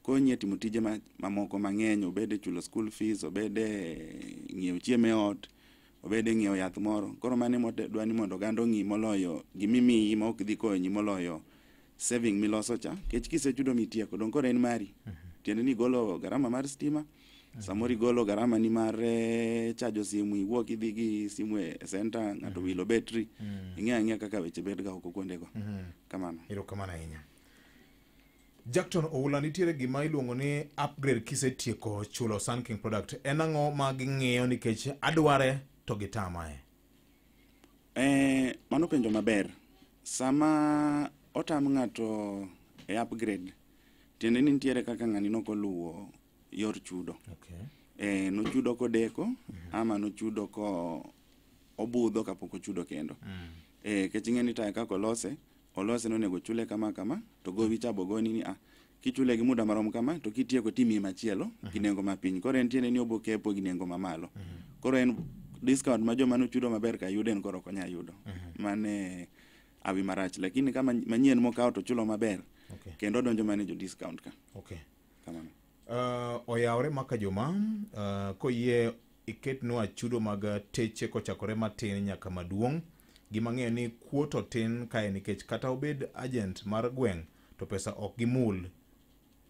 konyi e timo tije mamoko mang'eny, obed e chulo school fees, obed e ng'iewo chiemo e ot, obed e ng'iewo yath moro. Koro mano ema dwa ni mondo oganda ong'i moloyo gimimiyi ma ok dhi konyi moloyo saving miloso cha. Nikech kisechudo mitieko, dong' koro en mari. Tiende ni igolo garama mar stima, samoro igolo garama ni mar chajo simu, iwuok idhi gi simu e center, ng'ato wilo betri. Ing'eyo ang'eya kaka weche bet ga oko kuondego. Kamano. Erokamano ahinya. Jackton Oula, nitiere gima iluongo ni upgrade kisetieko chulo Sun King product. En ang'o ma ging'iyo nikech adware to gitamae? Mano penjo maber. Sama otam ng'ato e upgrade, tiende ni nitiere kaka ng'ani nokoluwo yor chudo. Nochudo kodeko ama nochudo ko obudho kapok ochudo kendo. Kech ing'e ni taya kaka olose, olose nonego chule kama kama, to gowi cha bogoni ni kichule gi muda marom kama, to kitieko timiyi machielo gi nengo mapiny. Koro en tiende ni obo kepo gi nengo mamalo. Koro en discount ma joma nochudo maber ka yudo en koro ok onyal yudo. Mane awi marach, lakini kama manyien mokawo to chulo maber, kendo odonjo mana e jo discount ka. Kamano. Oyawre maka juma, koyie iketnwa chudo mag teche kochakore matin nyaka maduong'. Gima ng'eyo ni kuo to tin kae nikech kata obed agent mar gweng' to pesa ok gimul.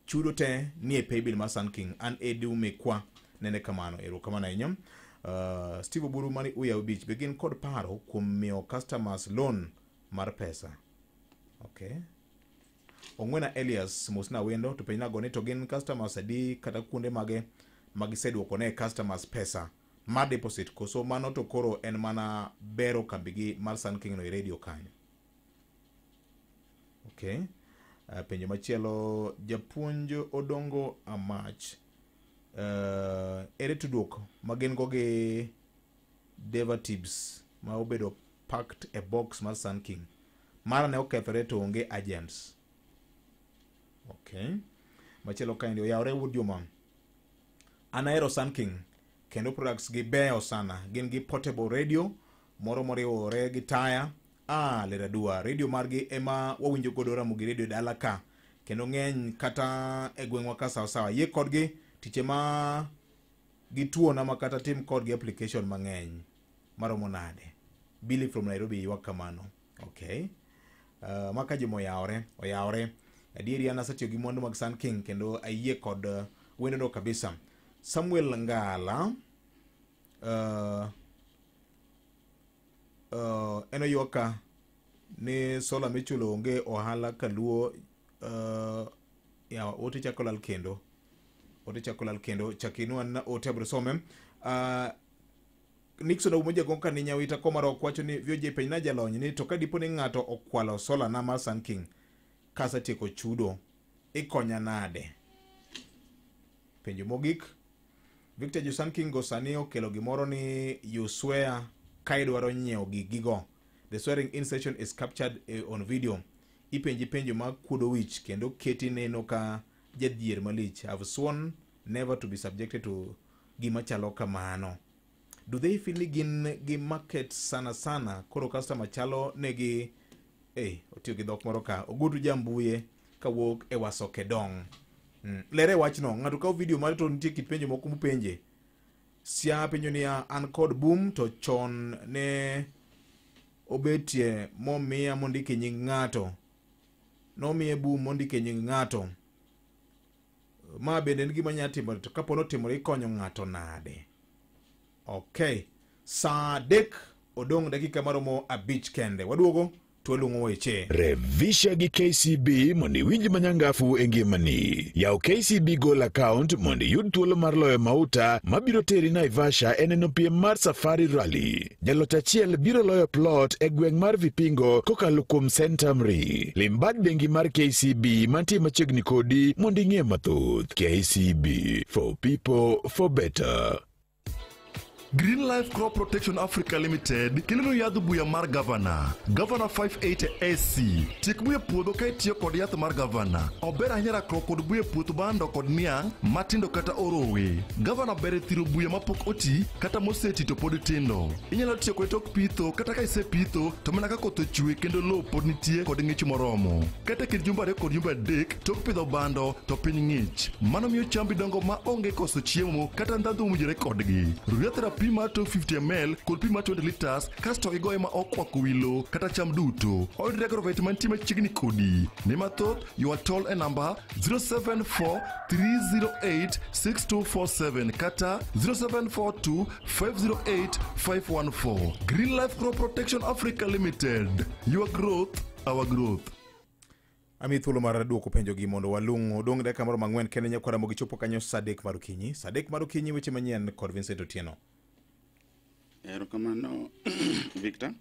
Chudo te nie paybill mar Sun King. An Edu Mekwa nene kamano. Erokamano ahinya. Steve Oburu mani Uyaw Beach be gin kod paro kuom miyo customers loan mar pesa. Ong'wena Elias mosna wendo to penjna go ni to gin customers adi kata kuonde mage magiseduoko ne customers pesa mar deposit koso mano to koro en mana bero kambigi mar Sun King no e radio kanyo. Penjo machielo, japuonj Odongo Amach, ere tudruok ma gin go gi derivatives ma obedo packed e box mar Sun King? Mara ne okethore to onge agents. Machielo kaendi, oyawre wuod Juma. An ahero Sun King kendo products gi beyo sana. Gin gi portable radio moro moriwore gi taya. Lera dua, radio margi ema wawinjo godo Ramogi Radio e dala ka. Kendo ng'eny kata e gweng'wa ka sawa sawa. Yie kodgi tiche ma gituona ma kata tim kodgi application mang'eny maromo nade. Billy from Nairobi ywak kamano. Maka juma oyawre, oyawre. Adieri an asetiyo gi mwandu mag Sun King kendo ayie kod wendo no kabisa. Samuel Ngala en oywak ka ni sola michulo onge ohala kaluo Yawa, ote chako lal kendo. Ote chako lal kendo. Chakinwa ote abiro some. Nixon Umoja Gonka ni Nyawita Komarok wacho ni VOJ penj jalony ni to ka dipo ni ng'ato okwalo sola na mar Sun King kasetieko chudo ikonya nade? Penjo mogik, Victor jo Sun King go sani okelo gimoro ni you swear ka idwaro nyiewo gigigo. The swearing in session is captured on video. Ipenji penjo mag kuodo wich kendo keti neno ka jadhier malich. I've sworn never to be subjected to gima chalo kamano. Do they feel ni gin gi market sana sana koro customer chalo negi otiyo gi dhok moro ka Ogutu Jambuye kawuok e Wasoke Dong. Lere wachno, ng'ato kawo video mare to nitie kit penjo moko mopenje. Sia penjo niya, an kod boom to chon ne obetie momiya mondike nying ng'ato. Nomiye boom mondike nying ng'ato. Ma bende en gima nyalo timore to kapo notimore ikonyo ng'ato nade? Okay, saa 3 odong' dakika maromo 5 kende. Waduogo to weche. Revisha gi KCB mondo iwinj manyangafu e ngimani. Yaw KCB Goal account mondo iyud thuolo mar loyo mauta mabiro teri Naivasha e neno piem mar Safari Rally. Jaloch achiel biro loyo plot e gweng' mar Vipingo kokalo kuom Centamri. Lim bad bengi mar KCB mantie machiegni kodi mondo ing'e mathoth. KCB, for people, for better. Green Life Crop Protection Africa Limited kelonu yadh buya mar Gavana. Gavana 580 AC. Tiek buya puodho ka itiyo kod yath mar Gavana. Ober ahinya rakruok kod buya puoth bando kod niang' matindo kata orowe. Gavana ber e thiro buya mapok oti kata moseti to pod tindo. Inyalo tiyo kode tok pitho kata ka isepitho to mana ka koth ochwe kendo lowo pod nitie kod ng'ich moromo. Kata kind jumbe 2 kod jumbe 3 tok pidho bando to piny ng'ich. Mano miyo chambi dongo ma onge koso chiemo kata ndhadhu mowinjore kodgi. Ru yath pi mar 250 ml kod pi mar 20 liters kasto igoye ma ok kwako wi lowo kata cham duto. Oyudre agrovet mantie machiegni kodi. Ne mathoth ywa tol e namba 074 308 6247 kata 0742 508 514. Green Life Crop Protection Africa Limited. Your growth, our growth. Ami thuolo mar duoko penjo gi mondo walung' odong' dakika moro 4 kende nyakwara mogi chopo kanyo saa 3 mar okinyi. Saa 3 mar okinyi weche manyien kod Vincent Otieno. Erokamano Victor.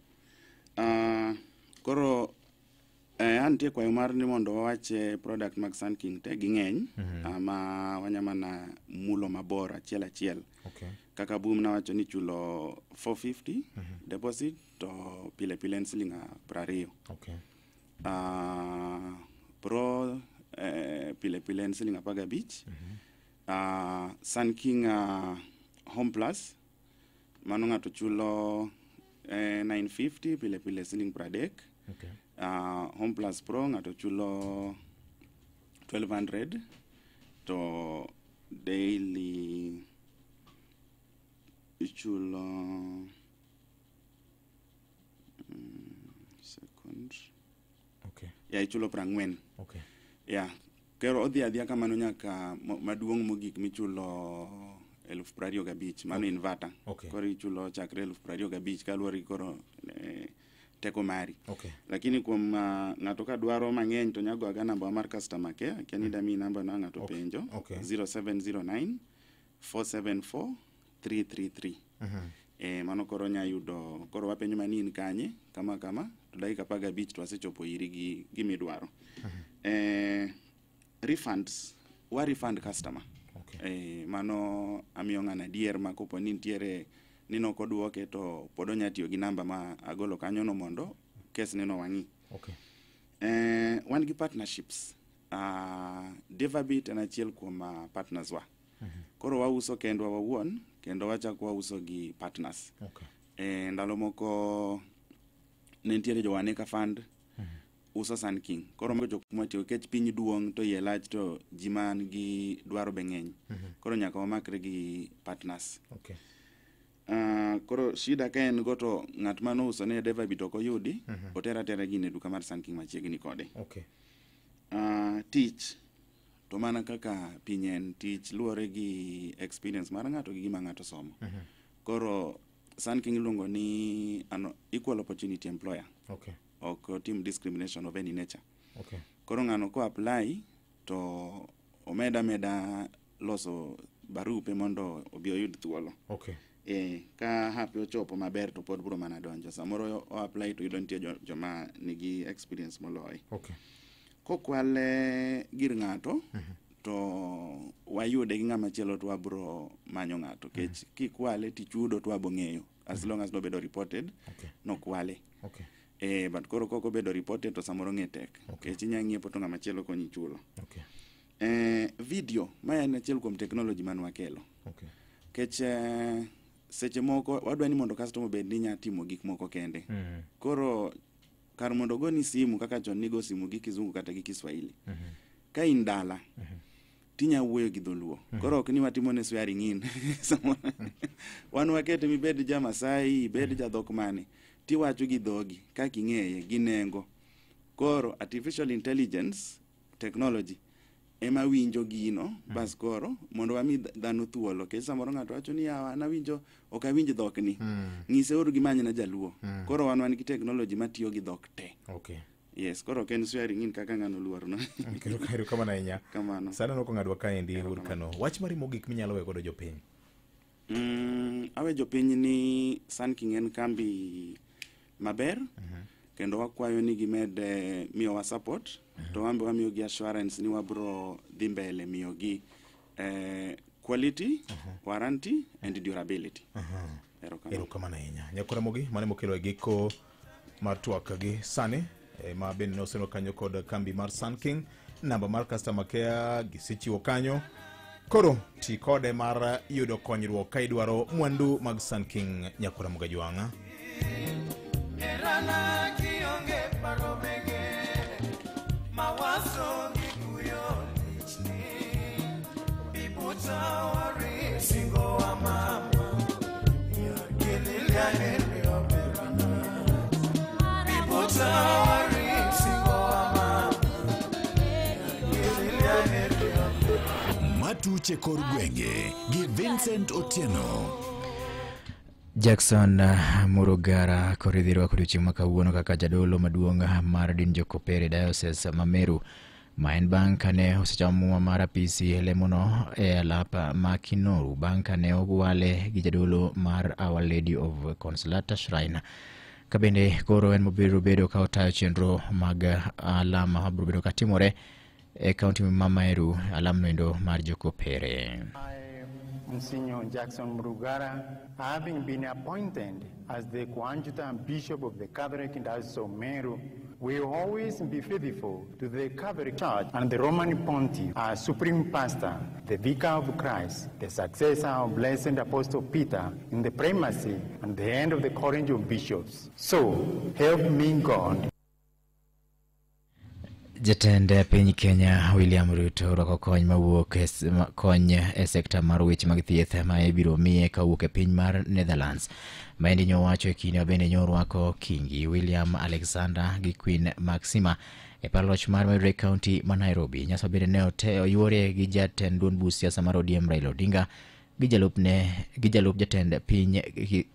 Koro antie kwayo mar ni mondo wawache product mag Sun King te ging'eny ma wanyamana mulo mabor achiel achiel. Okay. Kaka boom nawacho ni chulo 450 deposit to pile pile en siling 20. Okay. Pro pile pile en siling 15. Sun King Home Plus mano ng'ato chulo 950 pile pile siling 30. Okay. Home Plus Pro ng'ato chulo 1200 to daily ichulo second. Okay. Ya ichulo 40. Okay. Ya kero odhi adhiya kamano nyaka maduong' mogik michulo 25,000 mano inverter. Okay. Koro ichulo chakre 25,000 kaluwore gi koro teko mari. Okay. Lakini kuom ng'ato ka dwaro mang'eny to nyago aga namba mar customer care, akia ni dami namba na ng'ato penjo. Okay. 0709 474 333. Mano koro nya yudo koro wapenjo mani in kanye kama kama to dakika 15 to wasechopo iri gi gimidwaro. Refunds, wa refund customer. Okay. Mano amiyo ng'ano adier ma kopo ni nitiere ni nokoduoke to pod onya tiyo gi namba ma agolo kanyo no mondo kes neno wang'i. Okay. Wan gi partnerships. Devabit en achiel kuom partners wa. Koro wauso kendwa wawuon kendo wachako wauso gi partners. Okay. Ndalo moko ne nitiere jo Waneka Fund uso Sun King. Koro mago jok matiyo nikech piny duong' to iye lach to ji man gi dwaro be ng'eny. Koro nyaka wamakre gi partners. Okay. Koro shida ka en go to ng'at manouso ne Devabit ok oyudi, otera atera gine e duka mar Sun King machiegni kode. Okay. Tich to mana kaka piny en tich luwore gi experience mar ng'ato gi gima ng'ato somo. Koro Sun King iluongo ni an equal opportunity employer. Okay. Ok otim discrimination of any nature. Okay. Koro Koro ng'ano ko apply to omeda meda loso barupe mondo obi oyud thuolo. Okay. Ka hape ochopo maber to pod bro mana donjo. Samoro o apply to yudo nitie joma nigi experience moloye. Okay. Kokwale gir ng'ato to wayude gi ng'ama chielo to wabro manyo ng'ato kech kikwale tichudo to wabo ng'eyo as long as nobedo reported. Okay. Nokwale. Okay. But koro koko bedo reported to samoro ng'e tek. Okay. Kech inya ng'iepo to ng'ama chielo konyi chulo. Okay. Video ma en achiel kuom technology man wakelo. Okay. Kech seche moko wadwa ni mondo customer obed ni nya timo gik moko kende. Koro kar mondo ogoni simu kaka chon nigo simu gi Kizungu kata gi Kiswahili. Ka in dala tinya wuoyo gi dholuo. Koro ok ni watimo ne swearing in. Wan wakete mibed ja Masai, ibed ja dhok mane, tiwacho gi dhogi kaka ing'eye gi nengo. Koro artificial intelligence technology ema winjo gino bas koro mondo wami dhano thuolo. Kech samoro ng'ato wacho ni yawa an awinjo ok awinj dhokni. Ng'ise uru gimany na jaluo. Koro wan gi technology matiyo gi dhok te. Okay. Yes, koro ok en swearing in kaka ng'ano luor no. Erokamano ahinya. Kamano. Sana nok ong'adwa kaendi Hurkano. Wach mari mogik minyalo weyo godo jopiny? Awe jopiny ni Sun King en kambi maber. Kendo wakwayo ni gimed miyowa support. To wan be wamiyogi assurance ni wabro dhi mbele miyogi quality, warranty and durability. Erokamano. Erokamano ahinya. Nyakoramogi mane mokelo e giko mar twak gi sani ma bende noseno kanyo kod kambi mar Sun King. Namba mar customer care gisechiwo kanyo. Koro ti kode mar yudo konyruok ka idwaro mwandu mag Sun King. Nyakoramogi Ajwang'a. Erana kionge paro mege mawazo gikuyo lichni bibuta wari singo wa mama yakililia heri operana bibuta wari singo wa mama yakililia heri operana. Matuche kor gwenge gi Vincent Otieno. Jackson Murugara koridhirwa kodiochieng' ma kawuono kaka jadolo maduong' mar din Jokopere Diocese ma Meru, ma en bang' kane osechamo muma mar apisi lemono e alap ma Kinoru bang' kane ogwale gi jadolo mar Our Lady of Consolata Shrine. Ka bende koro en mobiro bedo ka otayo chenro mag alam mabiro bedo katimore e kaunti ma Meru, alam noendo mar Jokopere. Monsignor Jackson Murugara, having been appointed as the Coadjutor Bishop of the Catholic Diocese of Meru, will always be faithful to the Catholic Church and the Roman Pontiff as Supreme Pastor, the Vicar of Christ, the successor of Blessed Apostle Peter in the primacy and the end of the College of Bishops. So, help me God. Jatend piny Kenya William Ruto orwako kony mawuok kony e sekta mar weche mag thieth ma ibiro miye kawuok e piny mar Netherlands. Maendi nyowacho e kinde ma bende nyorwako Kingi William Alexander gi Queen Maxima e par loch mar mayudore e kaunti ma Nairobi. Nyasi bende ne oyuore gi jatend duond buch siasa mar ODM Raila Odinga gi jalup jatend piny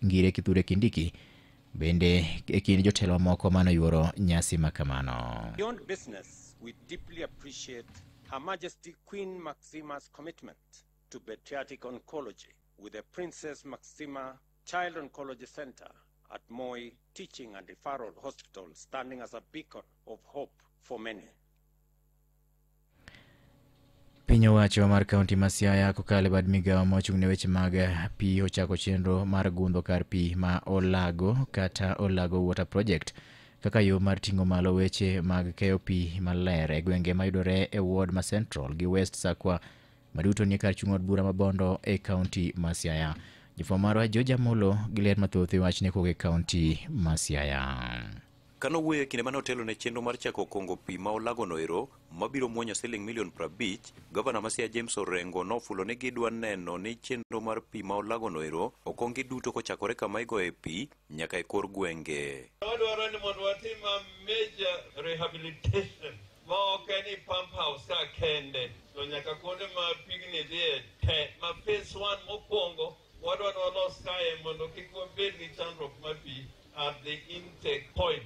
Ngire Kithure Kindiki bende e kind jotelo mamoko manoyuoro nyasi makamano. Beyond business, we deeply appreciate Her Majesty Queen Maxima's commitment to pediatric oncology with the Princess Maxima Child Oncology Center at Moi Teaching and Referral Hospital standing as a beacon of hope for many. Piny owacho mar kaunti ma Siaya kokalo e bad migawo mochung' ne weche mag pi ochako chenro mar gundho kar pi ma Olago kata Olago Water Project kaka yo mar ting'o malo weche mag keyo pi maler e gwenge mayudore e ward ma Central gi West Sakwa maduto nie kar chung' od bura ma Bondo e kaunti ma Siaya. Jofwambo marwa George Amolo gi ler mathoth e wachni kowuok e kaunti ma Siaya. Kanowuoyo e kinde mane otelo ne chenro mar chako kongo pi ma Olago noero mabiro muonyo siling milion 50, gavana ma Siaya James Orengo nofulo ni gidwa neno ni chenro mar pi ma Olago noero okongi duto kochakore kama igoye pi nyaka e kor gwenge. Wadwaro ni mondo watim a major rehabilitation ma ok en pump house ka kende, to nyaka kuonde ma pigni dhiye te. Ma phase 1 mokwongo wadwa ni walos kae mondo kik wabed gi chandruok mar pi at the intake point.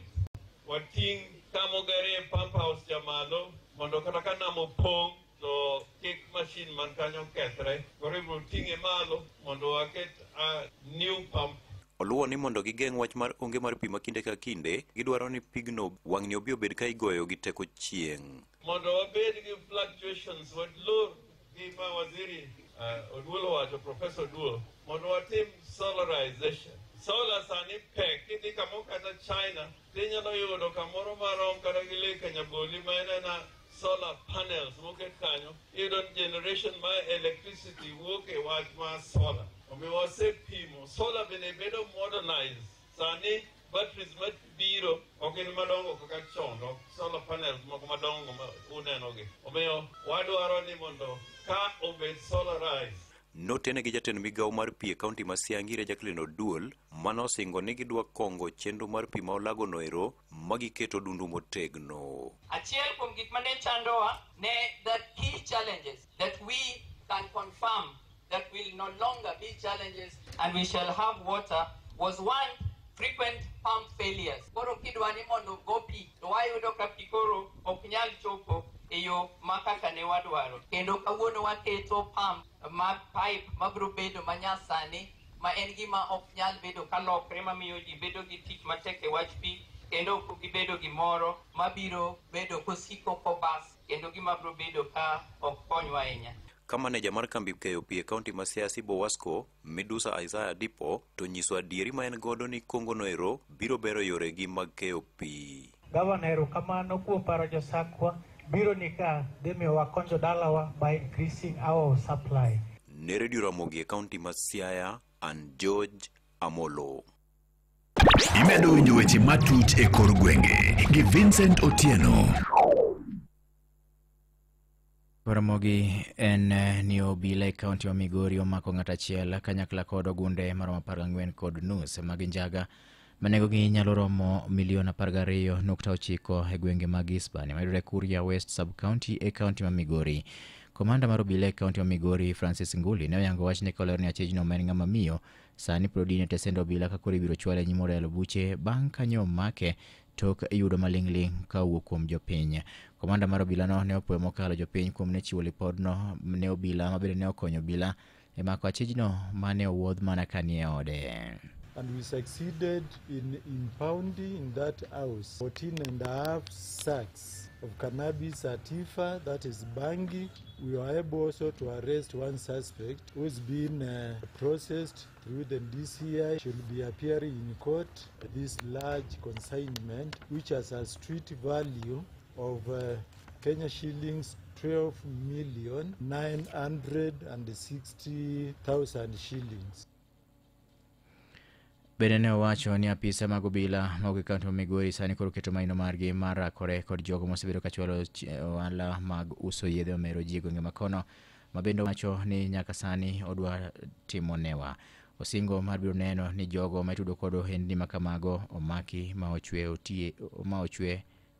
Wating' kamogerie pump house jamalo mondo kata ka nam opong' to kik machine man kanyo kethre. Koro ibiro ting'e malo mondo waket a new pump. Oluwo ni mondo gigeng' wach mar onge mar pi ma kinde ka kinde, gidwaro ni pigno wang'ni obi obed ka igoyo gi teko chieng'. Mondo wabed gi fluctuations, walor gima waziri Oduol owacho, Professor Oduol, mondo watim solarization. Solar sani pek, kidhi kamoro kata China, tinyalo yudo kamoro marom kata gi Lake Kanyaboli ma en ena solar panels moket kanyo, iyudo ni generation mar electricity wuok e wach mar solar. Omiyo wasepimo, solar bende bedo modernized. Sani batteries mabiro ok gin madongo kaka chon, ok solar panels moko madongo ma unenogi. Omiyo wadwaro ni mondo ka obed solarized. Notene gi jatend migawo mar pi e kaunti ma Siaya Ngire Jacqueline Oduol, manosingo ni gidwa kongo chenro mar pi ma olago noero ma giketo dundu motegno. Achiel kuom gik mane chandowa ne the key challenges that we can confirm that will no longer be challenges and we shall have water was one, frequent pump failures. Koro kidwa ni mondo go pi to wayudo ka pi koro ok nyal chopo e yo ma kaka ne wadwaro. Kendo kawuono waketo pump mag pipe mabiro bedo manyasani ma en gima ok nyal bedo kalokre mamiyo ji bedo gi tich matek e wach pi kendo ok gibedo gimoro mabiro bedo kosiko kobas kendo gima biro bedo ka ok konywa ahinya. Ka maneja mar kambi keyo pi e kaunti ma Siaya Sibo Wasco, Midusa Isaiah Dipo, to nyiso adieri ma en godo ni kongo noero biro bero yoregi mag keyo pi. Gavana, erokamano kuom paro josakwa biro ni ka dhi miyo wakonjo dalawa by increasing our supply. Ne Radio Ramogi e kaunti ma Siaya, an George Amolo. Imedo winjo weche matut e kor gwenge gi Vincent Otieno. Ramogi en ni obila e kaunti ma Migori omako ng'at achiel kanyakla kod ogunde maromo 14.5 mag njaga ma nengogi nyalo romo milion 12.9 e gwenge mag Hispania mayudore Kuria West Sub-County e kaunti ma Migori. Komanda mar obila e kaunti ma Migori Francis Nguli ne oyango wachne kolero ni achijno ma en ng'ama miyo sani pod odin e tesend obila ka koro ibiro chwale e nyim od yalo buche bang' ka nyo omake tok yudo maling'ling' ka owuok kuom jopiny. Komanda mar obilano ne opuoyo mokalo jopiny kuom ne chiwo lipodno ne obila ma bende ne okonyo obila e mako achijno mane owuodh mana ka nie ode. And we succeeded in impounding in that house 14.5 sacks of cannabis sativa, that is bangi. We were able also to arrest one suspect who's been processed through the DCI, should be appearing in court. This large consignment, which has a street value of Kenya shillings 12,960,000 shillings. Bende ne owacho ni apisa mag obila mawuok e kaunti ma Migori sani koro keto maino margi mar rakore kod jogo mosebedo ka chwalo ohala mag uso yedhe mamero ji e gwenge makono, ma bende owacho ni nyaka sani odwa timo newa. Osingo mar biro neno ni jogo ma itudo kod ohendni ma kamago omaki ma ochwe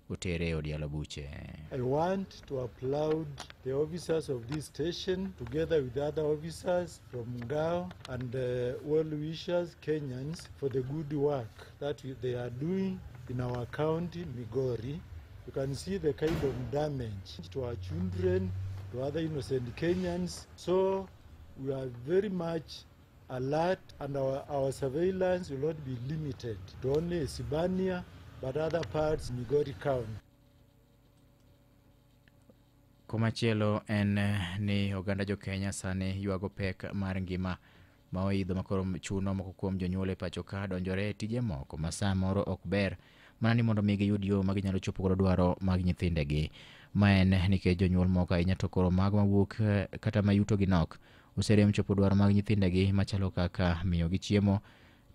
otere e od yalo buche. I want to applaud the officers of this station together with other officers from Ngao and well-wishers Kenyans for the good work that they are doing in our county, Migori. You can see the kind of damage to our children, to other innocent Kenyans. So we are very much alert, and our surveillance will not be limited to only Isibania, but other parts Migori County. Komachielo en ni oganda jo Kenya sani ywago pek mar ngima ma oidho makoro chuno moko kuom jonyuol e pacho ka donjore e tije moko ma samoro ok ber mana ni mondo mi giyud yo ma ginyalo chopo godo dwaro mag nyithindegi. Ma en nikech jonyuol moko ahinya to koro mago mawuok kata ma yuto gi nok oserem chopo dwaro mag nyithindegi machalo kaka miyogi chiemo,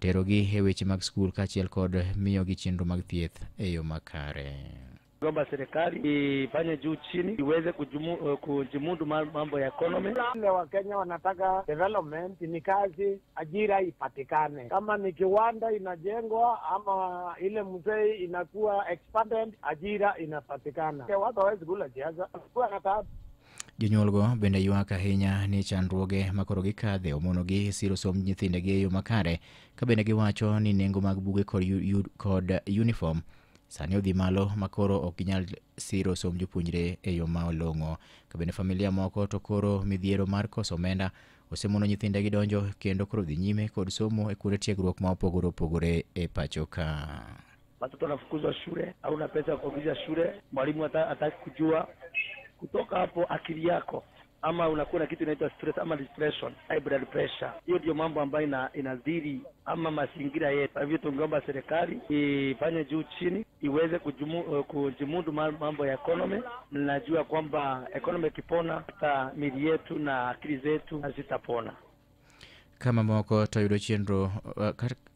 terogi e weche mag skul kaachiel kod miyogi chenro mag thieth e yo makare. Kwamba serikali ifanye juu chini iweze kujimudu mambo ya economy. Wale wa Kenya wanataka development, ni kazi, ajira ipatikane. Kama ni kiwanda inajengwa ama ile mzee inakuwa expanded, ajira inapatikana. Watu hawezi kula siasa. Kwa na Jonyuolgo bende ywak ahinya ni chandruoge makoro gikadhe omonogi siro somb nyithindegi e yo makare, ka bende giwacho ni nengo mag buge kod uniform sani odhi malo makoro ok ginyal siro somb jopuonjre e yo ma olong'o. Ka bende familia moko to koro midhiero mar koso omenda osemono nyithindegi donjo kendo koro dhi nyime kod somo e kuonde tiegruok ma opogore opogore e pacho ka. Watoto wanafukuzwa shule, hauna pesa ya kuongeza shule, mwalimu hataki kujua. Kutoka hapo akili yako ama unakuwa na kitu inaitwa stress ama depression, high blood pressure. Hiyo ndio mambo ambayo inadhiri ama mazingira yetu. Kwa hivyo tungeomba serikali ifanye juu chini iweze kujimudu mambo ya economy. Najua kwamba economy ikipona hata miili yetu na akili zetu hazitapona. Kama moko to yudo chenro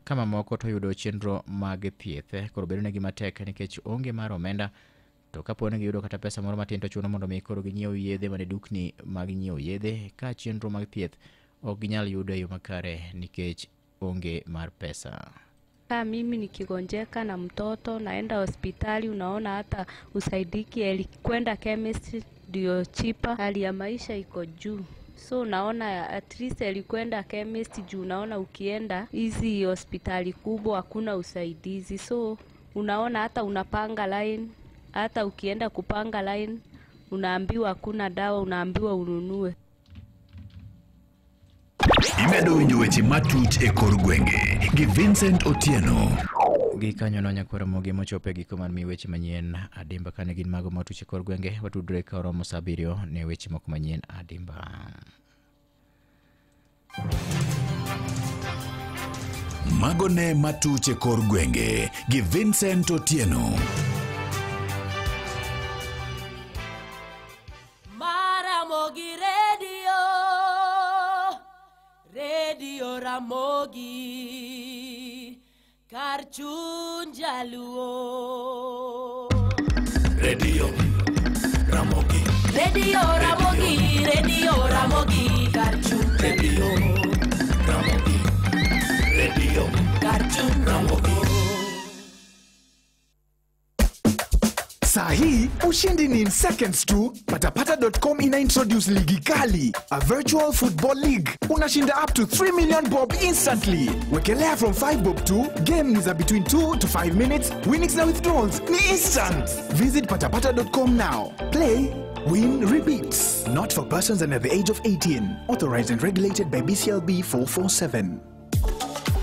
kama moko to yudo chenro mag thieth koro bedo negi matek nikech onge mar omenda. To kapo ni giyudo kata pesa moro matin to chuno mondo mi koro ginyiew yedhe mane dukni mag nyiewo yedhe ka chenro mag thieth ok ginyal yudo e yo makare nikech onge mar pesa. Mimi nikigonjeka na mtoto naenda hospitali, unaona hata usaidiki kwenda chemist ndio chipa, hali ya maisha iko juu. So naona at least alikwenda chemist juu unaona ukienda hizi hospitali kubwa hakuna usaidizi. So unaona hata unapanga line, hata ukienda kupanga line unaambiwa hakuna dawa, unaambiwa ununue. Imedo winjo weche matut e kor gwenge gi Vincent Otieno. Gikanyono nyakwar Ramogi mochopo e giko mar mi weche manyien adimba kane gin mago matuch e kor gwenge. Watudre ka oromo saa 7 ne weche moko manyien adimba. Mago ne matuch e kor gwenge gi Vincent Otieno. Maramogi Radio, Radio Ramogi, kar chuny jaluo. Radio Ramogi, Radio Ramogi, Radio Ramogi, kar chuny Radio Ramogi, Radio kar chuny Ramogi. Saa hii ushindi ni in seconds tu. Patapata.com ina introduce ligi kali, a virtual football league. Unashinda up to 3 million bob instantly. Wekelea from 5 bob to game ni za between 2 to 5 minutes. Winnings na withdrawals ni instant. Visit patapata.com now. Play, win, repeat. Not for persons under the age of 18. Authorized and regulated by BCLB 447.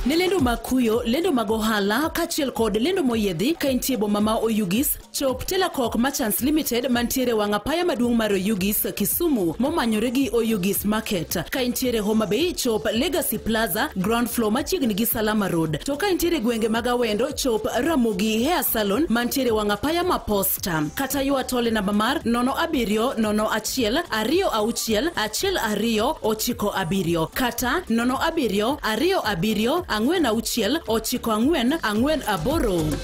Ne lendo mag kuyo, lendo mag ohala, kaachiel kod lendo moyiedhi ka intie boma ma Oyugis, chop Telakok Merchants Limited mantiere wang' apaya maduong' mar Oyugis, Kisumu, momanyore gi Oyugis Market. Ka intiere Homa Bay, chop Legacy Plaza, ground floor machiegni gi Salama Road. To ka intiere gwenge mag Awendo, chop Ramogi Hair Salon mantiere wang' apaya ma Posta. Kata ywa tole namba mar 07 01 26 12 97 kata 07 27 46 94 48.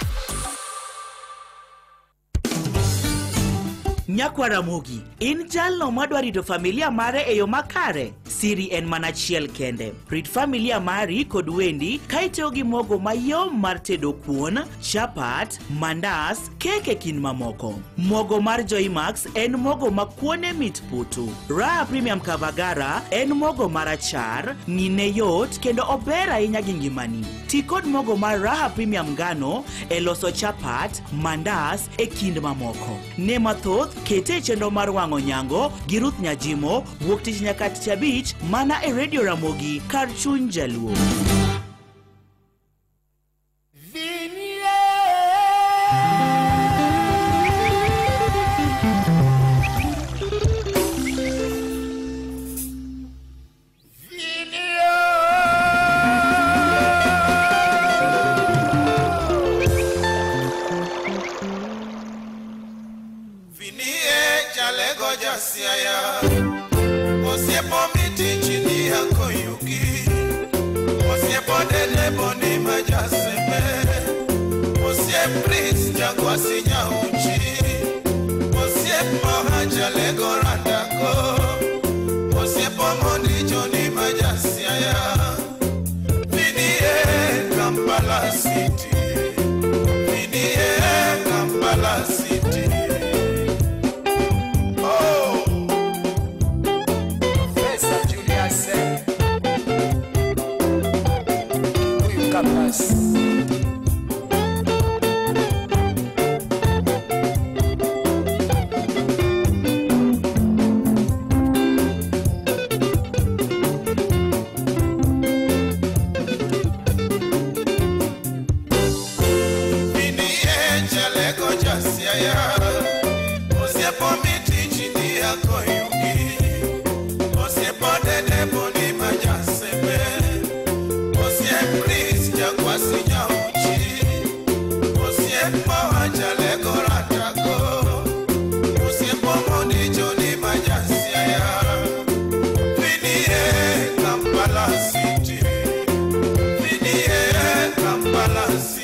Nyakwa Ramogi, in jalno madwa rito familia mare e yo makare. Siri en mana achiel kende. Rit familia mari kod wendi ka itiyo gi mogo mayom mar tedo kuon, chapat, mandas, kek e kind mamoko. Mogo mar Joymax en mogo ma kuone mit putu. Raha Premium Kavagara en mogo marachar, ng'ine yot kendo ober ahinya gi ngimani. Ti kod mogo mar Raha Premium ngano e loso chapat, mandas e kind mamoko. Ne mathoth kete chenro mar wang'o nyango gi Ruth Nyajimo wuok tich nyaka tich abich mana e Radio Ramogi kar chuny jaluo. Capas. Chalego Jasiaya, Osiepo mitichi ni yako yugi, Osiepo dede boni majasebe, Osiep Chris jakwasi nyauchi, Osiepo Chalego ratako, Osiepo mondi joni majasiaya, Finie Kampala City, Finie Kampala City.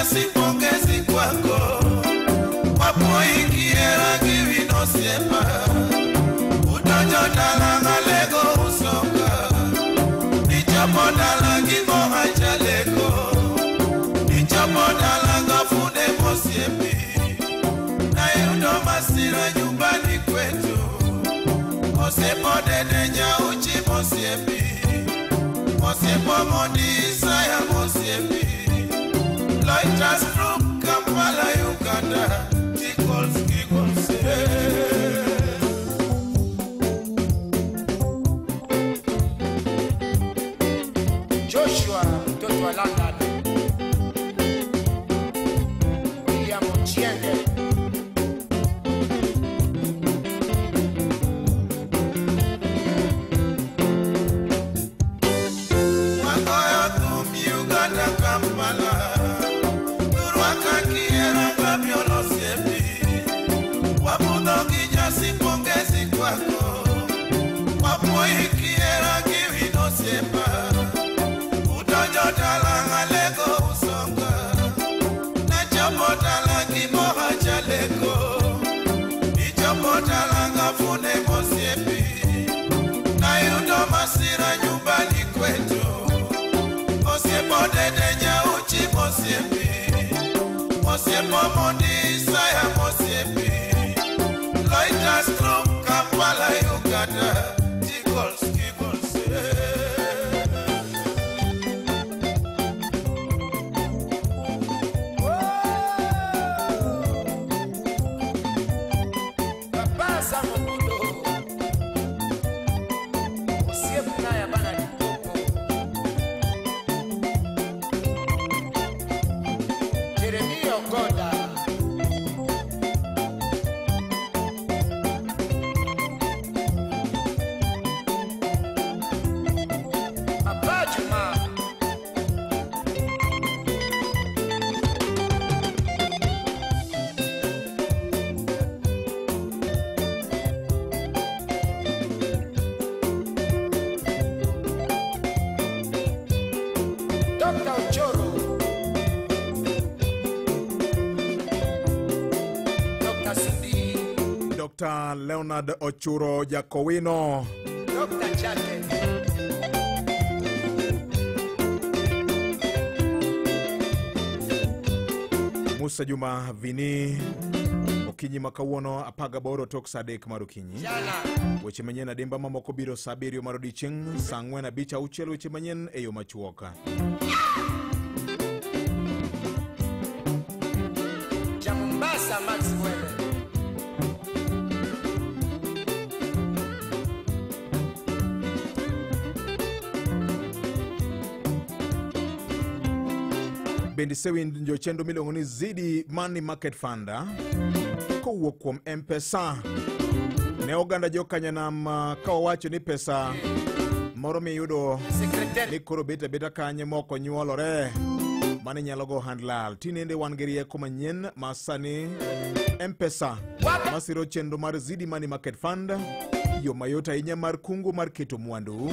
Sipongezi kwako wapoikiera kiwinosiepa utojodalanga lego usonga nichopodalanga mohajaleko nichopodalanga fune mosiepi nayudo masira nyumbani kwetu osepodede nyauchi mosiepi osiepo mondi Isaya mosiepi Loiters from Kampala, Uganda, tickles, giggles, yeah. Joshua, mtoto wa London, William Ochienge, Magoyo thum Uganda, Kampala. Sipongezi kwako wapoikiera kiwinosiepa utojodalanga lego usonga nachopodalanga mohajaleko nichopodalanga fune mosiepi nayudo masira nyumbani kwetu osiepodede nyauchi mosiepi osiepo mondi Isaya mosiepi Loiters from Kampala, Uganda, tickles, giggles, yeah. Papa Samokudo, Osiepu na bana Likoko, Jeremy Ogoda, Dr. Leonard Ochuro Jakowino, Dr. Chate, Musa Juma Vini, Okinyi makawuono apaga boro tok saa 3 mar okinyi. Weche manyien adimba mamoko biro saa 7 mar odiechieng', saa 4 5 6 weche manyien e yo machuok. Ja Mombasa Max Wele. Bende isewinjo chenro miluongo ni Zidi Money Market Fund kowuok kuom M-Pesa. Ne oganda jokanyanam ka owacho ni pesa moro miyudo ni koro bet abeta kanye moko nyuolore mane nyalo go ohand lal. Tinende wan gi rieko manyien ma sani M-Pesa masiro chenro mar Zidi Money Market Fund, yo mayot ahinya mar kungo mar keto mwandu.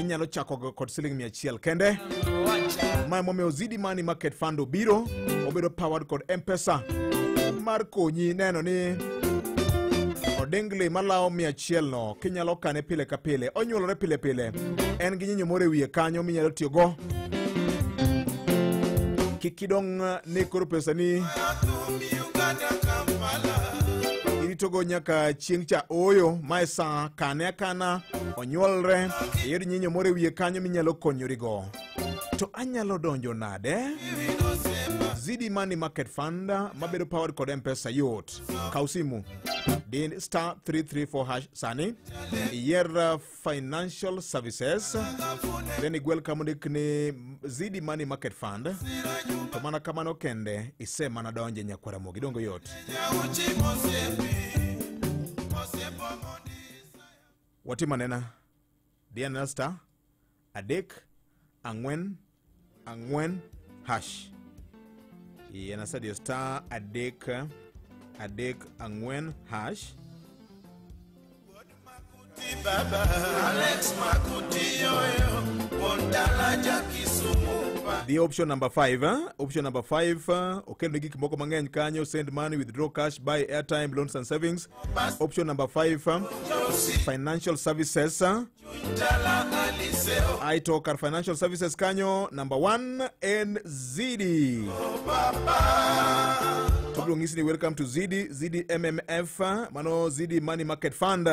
Inyalo chako kod siling 100 kende. Ma emomiyo Zidi Money Market Fund obiro, obedo powered kod M-Pesa mar konyi neno ni odengli malawo 100 no kinyalo kane pile ka pile, onyuolore pile pile. En gi nyinyo moro e wiye kanyo minyalo tiyogo Kik idong' ne koro pesa ni iritogo nyaka chieng' cha oyo mae sa kane akana onyuolre iyud nyinyo moro e wiye kanyo minyalo konyorigo. To anyalo donjo nade? Zidi Money Market Fund mabedo powered kod M-Pesa yot. Kaw simu din star 334 hash sani iyier financial services then igwel kamondik ni Zidi Money Market Fund to mana kamano kende ise mana donje nyakwara Ramogi dongo yot. Watima nena diana star 3 4 4 hash. Yena star 3 3 4 hash. Alex Makuti yoyo Wondala Kisumu. The option number 5, option number 5, okay, gik moko mang'eny kanyo, send money, withdraw cash, buy airtime, loans and savings. Option number 5, financial services. I talk our financial services kanyo number 1 and ZD. Tobro welcome to ZD, ZD MMF, mano ZD Money Market Fund.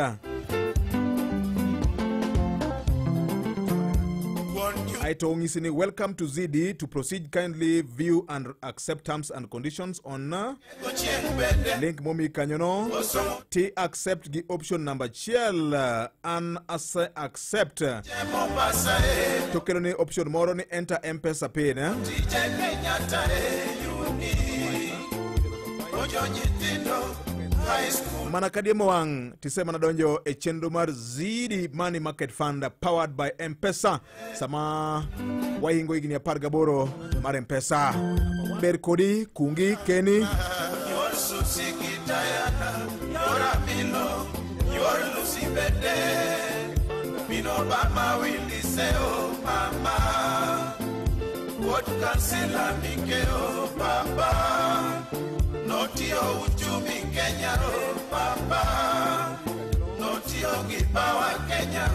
I told you, welcome to ZD. To proceed, kindly view and accept terms and conditions on link momi kanyono. T accept the option number chiel and as accept. Tokelo ni option moro ni enter M-Pesa pin. Mana kadiemo wang' tisema na donjo e chenro mar Zidi Money Market Fund powered by M-Pesa sama wahingo higni 18 mar M-Pesa. Ber kodi kungi keni Notio uchumi Kenya o papa, notio gipawa Kenya